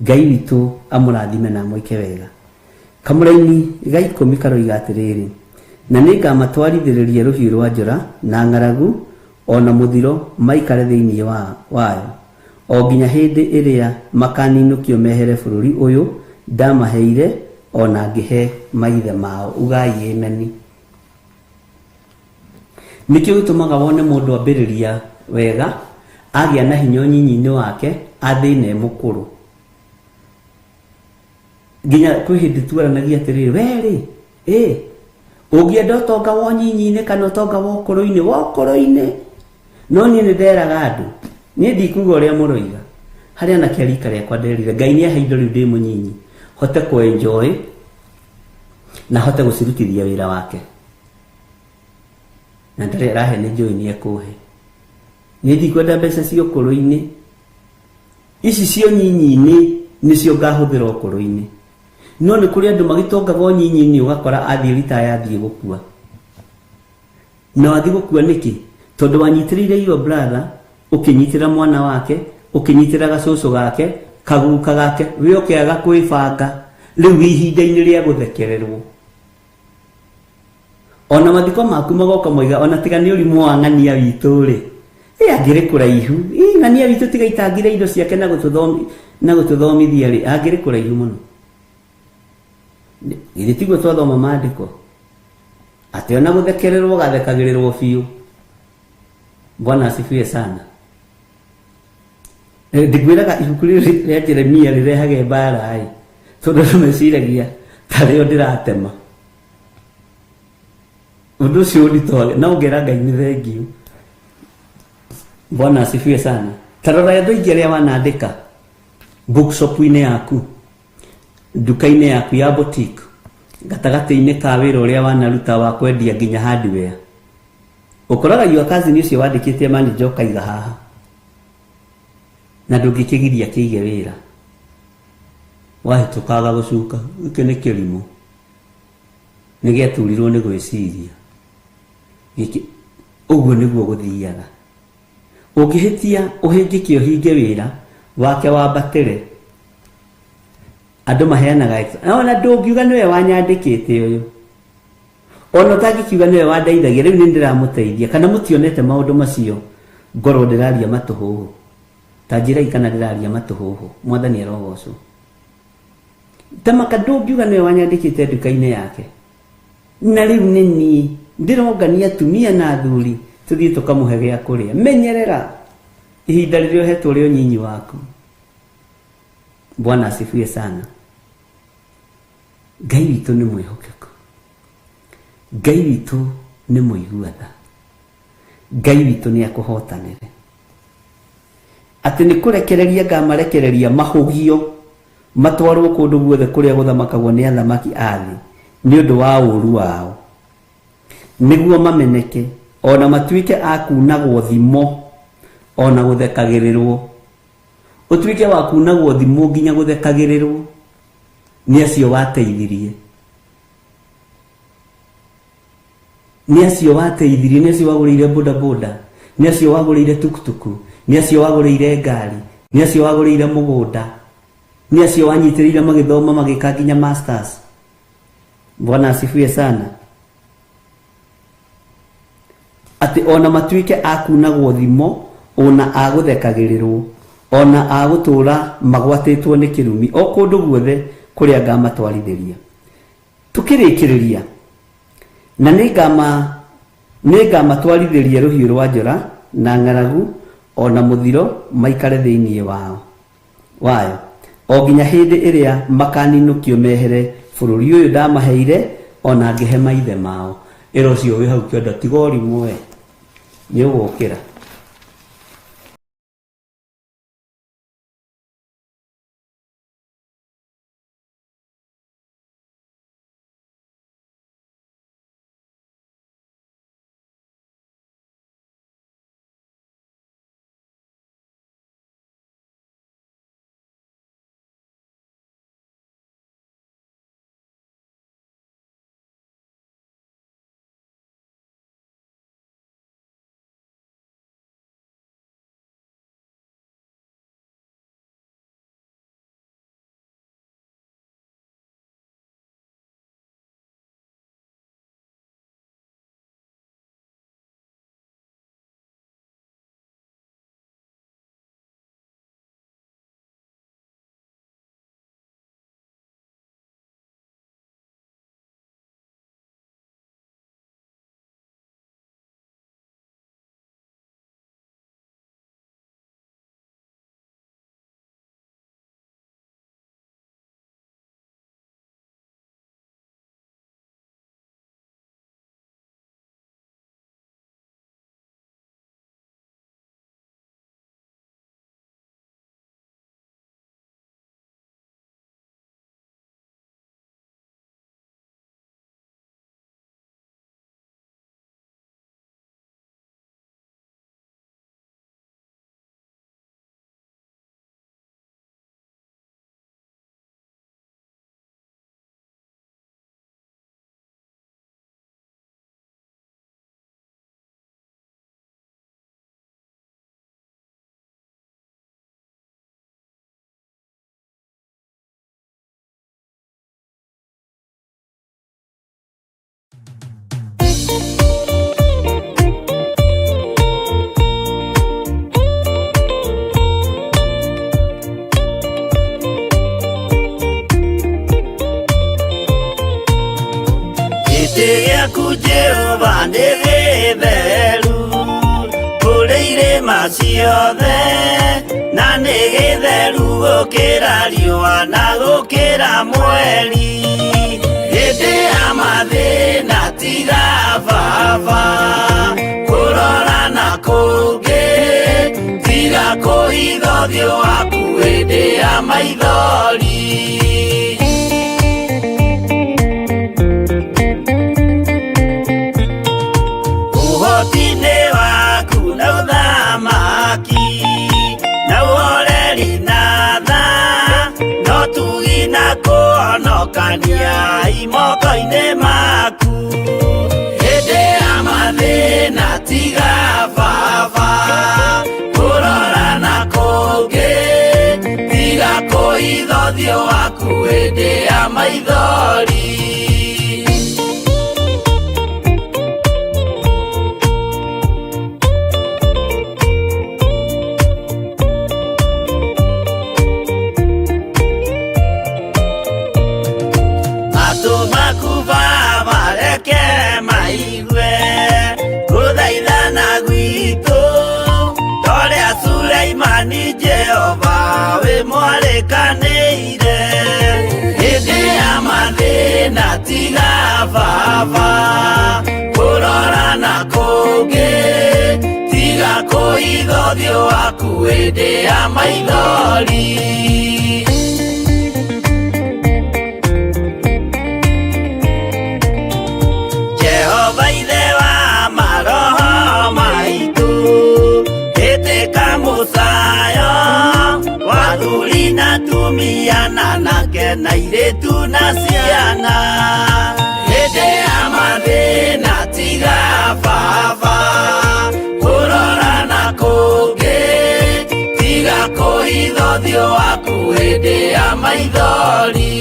Ngai witũ amũrathime na amwĩke wega. Kamũraini ga 10 karoiga atĩrĩrĩ, na nĩngamatwarithĩrĩria rũhiũ rwa njora na ng'aragu o na mũthiro, maikare thĩinĩ wayo o nginya hĩndĩ ĩrĩa makaninũkio mehere bũrũri ũyũ ndamaheire o na ngĩhe maithe mao. Ugai ameni. Nĩkĩo gĩtũmaga wone mũndũ ambĩrĩria wega, agĩa na hinya ũnyinyi-inĩ wake, athĩne mũkũrũ. Nginya kwĩ hĩndĩ tuaranagia atĩrĩrĩ, we rĩ, ũngĩenda ũtonga wa ũnyinyi-inĩ kana ũtonga wa ũkũrũ-inĩ, wa ũkũrũ-inĩ. No niĩ nĩ nderaga andũ, niĩ ndikuga ũrĩa mũroiga, harĩa anake a rika rĩakwa nderire Ngai nĩ ahe indo rĩu ndĩ mũnyinyi, hote kũ-enjoy na hote gũcirutithia wĩra wake. Na ndarĩ arahe nĩ njũĩ nĩ ekũhe. Niĩ ndikwenda mbeca cia ũkũrũ-inĩ, ici cia ũnyinyi-inĩ nĩcio ngahũthĩra ũkũrũ-inĩ. No nĩ kũrĩ andũ magĩtongaga ũnyinyi-inĩ, ũgakora athiĩ ritaya, athiĩ gũkua. Na wathiĩ gũkua nĩkĩ? Tondũ wanyitĩrĩire your brother, ũkĩnyitĩra mwana wake, ũkĩnyitĩra gacũcũ gake, kaguka gake, we ũkĩaga kwĩbanga. Rĩu ihinda-inĩ rĩa gũthekererwo, ona mathiko maku magoka moiga, ona tiga nĩ ũrimũ wa ng'ania witũ rĩ, angĩrĩ kũraihu. Ng'ania witũ tiga itangire indo ciake na gũtũthomithia rĩ, angĩrĩ kũraihu mũno. Githĩ tiguo twathoma maandĩko atĩ ona gũthekererwo gathekagĩrĩrwo biũ. Bwana asifiwe sana. Ndĩkwĩraga ibuku rĩrĩ rĩa Jeremia rĩrehage mbara ĩ, tondũ andũ meciragia tarĩo ndĩratema. Ũndũ ũcio ũnditũhage no ngera Ngai nĩ thengiũ. Bwana asifiwe sana. Ta rora andũ aingĩ arĩa wanandĩka bookshop-inĩ yaku, nduka-inĩ yaku ya boutique, gatagatĩ-inĩ ka wĩra ũrĩa wanaruta wa kwendia nginya hardware. Ũkoraga your cousin ũcio wandĩkĩte manager ũkaiga haha, na ndũngĩkĩgiria kĩige wĩra. Wahĩtũkaga gũcuka, gĩkĩ nĩ kĩrimũ, nĩ gĩaturirwo nĩ gwĩciria. Gĩkĩ ũguo nĩguo gũthiaga. Ũngĩhĩtia ũhĩngĩke ũhinge wĩra wake wambatĩre, andũ maheanaga, ona ndũngiuga nĩwe wanyandĩkĩte ũyũ, ona ũtangĩkiuga nĩwe wandeithagia, rĩu nĩ ndĩramũteithia. Kana mũtionete maũndũ macio, ngorwo ndĩraria matũhũhũ? Ta njĩrai kana ndĩraria matũhũhũ. Mwathani arogocwo. Tamaka ndũngiuga nĩwe wanyandĩkĩte nduka-inĩ yake, na rĩu nĩ niĩ ndĩrongania atumia na athuri tũthiĩ tũkamũhe gĩa kũrĩa. Menyerera ihinda rĩrĩa ũhetwo rĩa ũnyinyi waku. Bwana asifiwe sana. Ngai witũ nĩ mwĩhokeku, Ngai witũ nĩ mũigua tha, Ngai witũ nĩ akũhotanĩre. Atĩ nĩ kũrekereria ngamarekereria mahũgio matwarwo kũndũ guothe kũrĩa gũthamakagwo nĩ athamaki a thĩ nĩ ũndũ wa ũũru wao, nĩguo mameneke ona matuĩke a kunagwo thimo ona gũthekagĩrĩrwo. Ũtuĩke wa kunagwo thimo nginya gũthekagĩrĩrwo nĩ acio wateithirie, nĩ acio wateithirie, nĩ acio wagũrĩire bodaboda, nĩ acio wagũrĩire tukutuku, nĩ acio wagũrĩire ngari, nĩ acio wagũrĩire mũgũnda, nĩ acio wanyitĩrĩire magĩthoma magĩka nginya masters. Bwana asifiwe sana. Atĩ ona matuĩke a kunagwo thimo, ona a gũthekagĩrĩrwo, ona a gũtũũra magwatĩtwo nĩ kĩrumi o kũndũ guothe kũrĩa ngamatwarithĩria. Tũkĩrĩkĩrĩria, na nĩngamatwarithĩria rũhiũ rwa njora na ng'aragu ona mũthiro, maikare thĩinĩ wayo o O nginya hĩndĩ ĩrĩa makaninũkio mehere bũrũri ũyũ ndamaheire, o na ngĩhe maithe mao. Ĩra ũcio wĩ hau kĩondo, tiga ũrimũ we, nĩ ũgũkĩra. Gĩtĩ gĩaku Jehova nĩ gĩtheru kũrĩ irĩma ciothe, na nĩ gĩtheru gũkĩra riũa na gũkĩra mweri. Hĩndĩ ya mathĩna tiga baba kũrora na kũngĩ, tiga kũhitha ũthiũ waku hĩndĩ ya maithori. Ũhoti-inĩ waku na ũthamaki na ũhoreri na tha, no tugi na kũhonokania imoko-inĩ maku. Hĩndĩ ya mathĩna tiga baba kũrora na kũngĩ, tiga kũhitha ũthiũ waku hĩndĩ ya maithori. Matũ maku baba reke maigue gũthaithana gwitũ, torĩa Suleimani Jehova wĩ mwarĩkanĩire. Hĩndĩ ya mathĩna tiga baba kũrora na kũngĩ, tiga kũhitha ũthiũ waku hĩndĩ ya maithori. Jehova ithe wa maroho maitũ, ĩtĩka mũcayo wa athuri na atumia na anake na airĩtu na ciana. Hĩndĩ ya mathĩna tiga baba kũrora na kũngĩ, tiga kũhitha ũthiũ waku hĩndĩ ya maithori.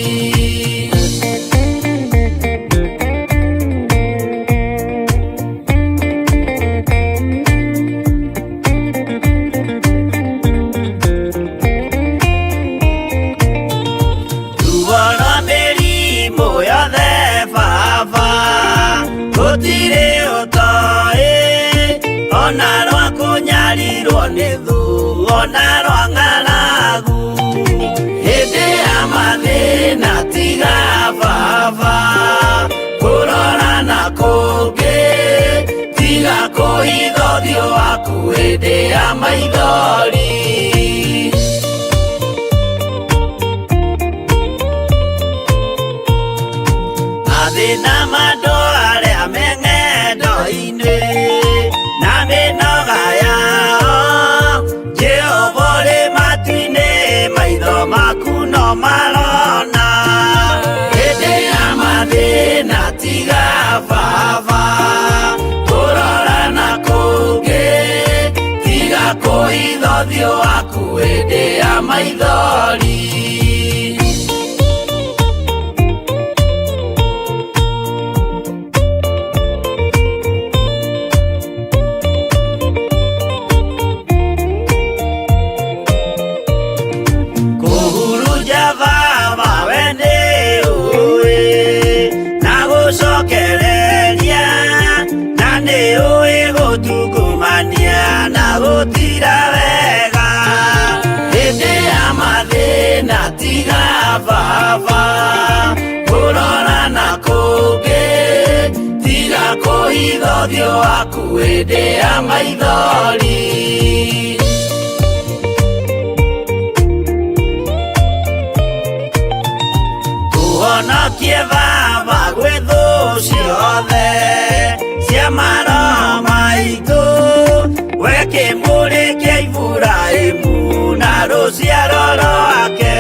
Ruo rwa mĩrimũ yothe baba gũtirĩ ũtoĩ, ona rwa kũnyarirwo nĩ thũ, ona rwa ng'aragu. Hĩndĩ kũhitha ũthiũ waku hĩndĩ ya maithori. Mathĩna ma andũ arĩa me ng'endo-inĩ na mĩnoga yao, Jehova ũrĩ matu-inĩ, maitho maku no marona. Hĩndĩ ya mathĩna tiga baba kũrora na kũngĩ, tiga kũhitha ũthiũ waku hĩndĩ ya maithori. Kũhurunja baba we nĩ ũĩ na gũcokereria, na nĩ ũĩ gũtungumania na gũtira wega. Hĩndĩ ya mathĩna tiga baba kũrora na kũngĩ, tiga kũhitha ũthiũ waku hĩndĩ ya maithori. Tũhonokie baba gwĩ thũ ciothe cia maroho maitũ, we kĩmũrĩ kĩa Iburahĩmu na rũciaro rwake.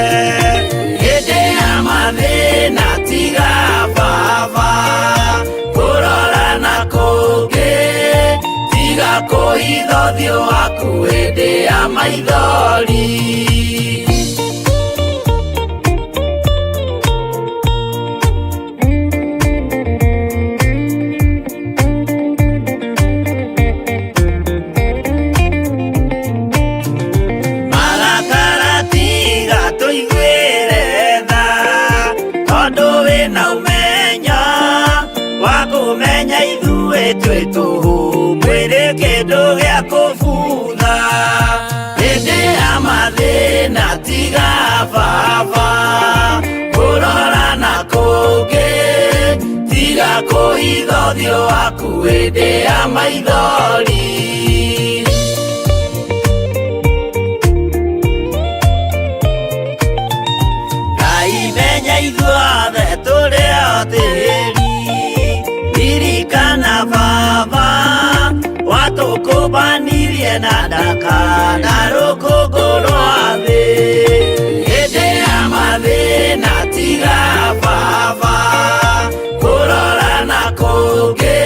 Hĩndĩ ya mathĩna tiga baba kũrora na kũngĩ, tiga kũhitha ũthiũ waku hĩndĩ ya maithori. Marakara tiga tũiguĩre tha, tondũ wĩna ũmenyo wa kũmenya ithuĩ twĩ tũhũ, mwĩrĩ kĩndũ gĩa kũbutha. Hĩndĩ ya mathĩna tiga baba kũrora na kũngĩ, tiga kũhitha ũthiũ waku hĩndĩ ya maithori. Ngai menya ithuothe tũrĩ o tĩri, ririkana baba watũkũmbanirie na ndaka na rũkũngũ rwa thĩ. Hĩndĩ ya mathĩna tiga baba kũrora na kũngĩ,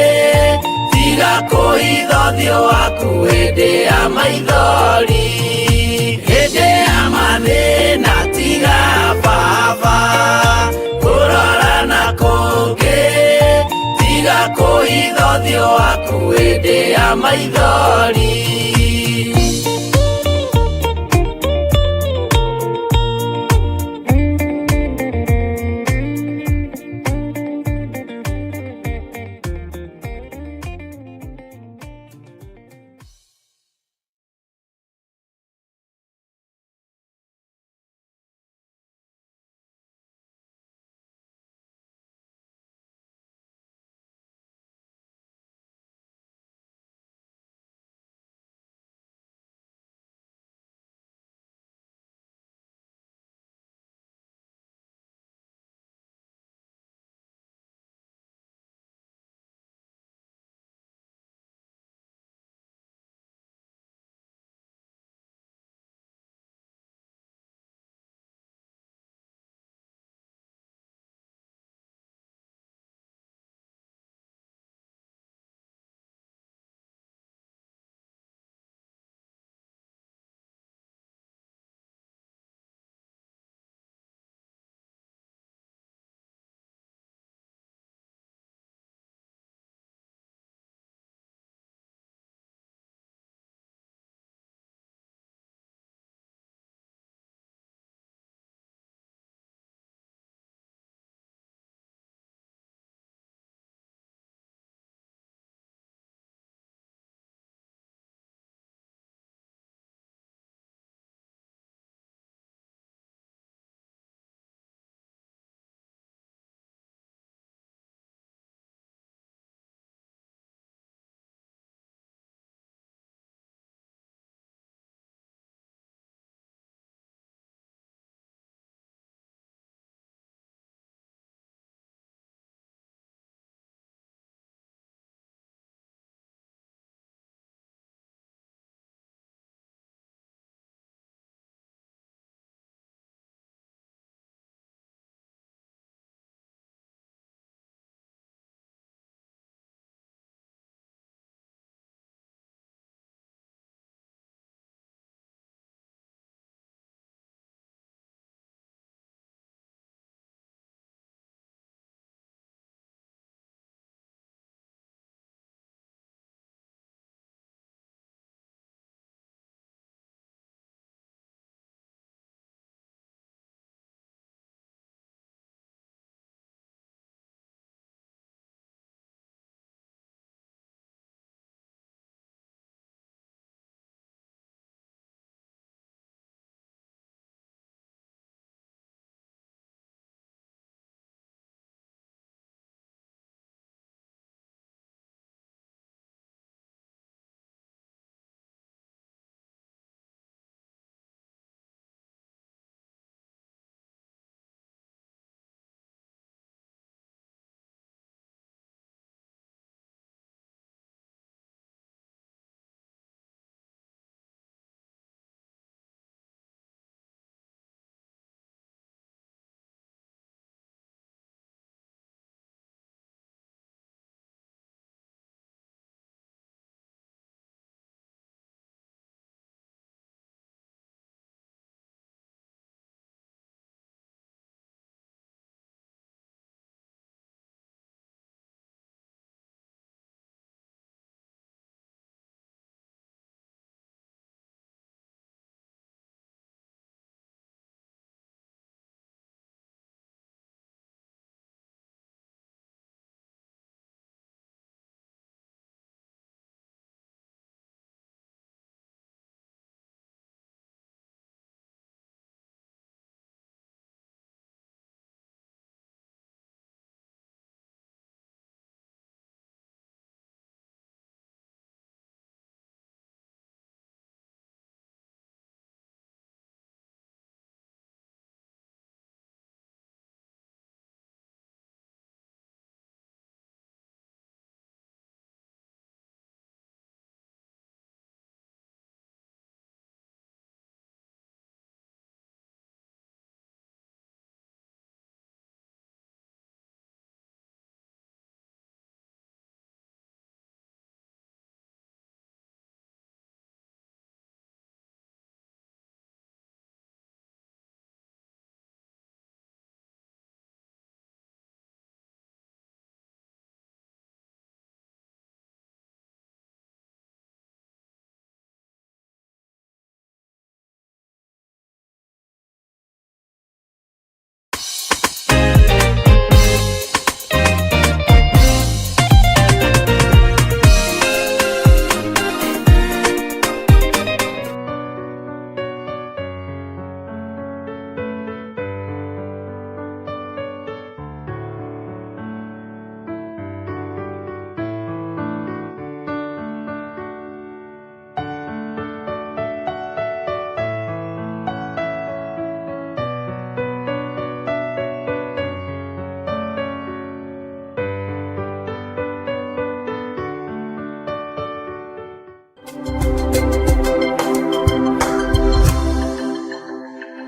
tiga kũhitha ũthiũ waku hĩndĩ ya maithori. Hĩndĩ ya mathĩna tiga baba kũrora na kũngĩ, tiga kũhitha ũthiũ waku hĩndĩ ya maithori.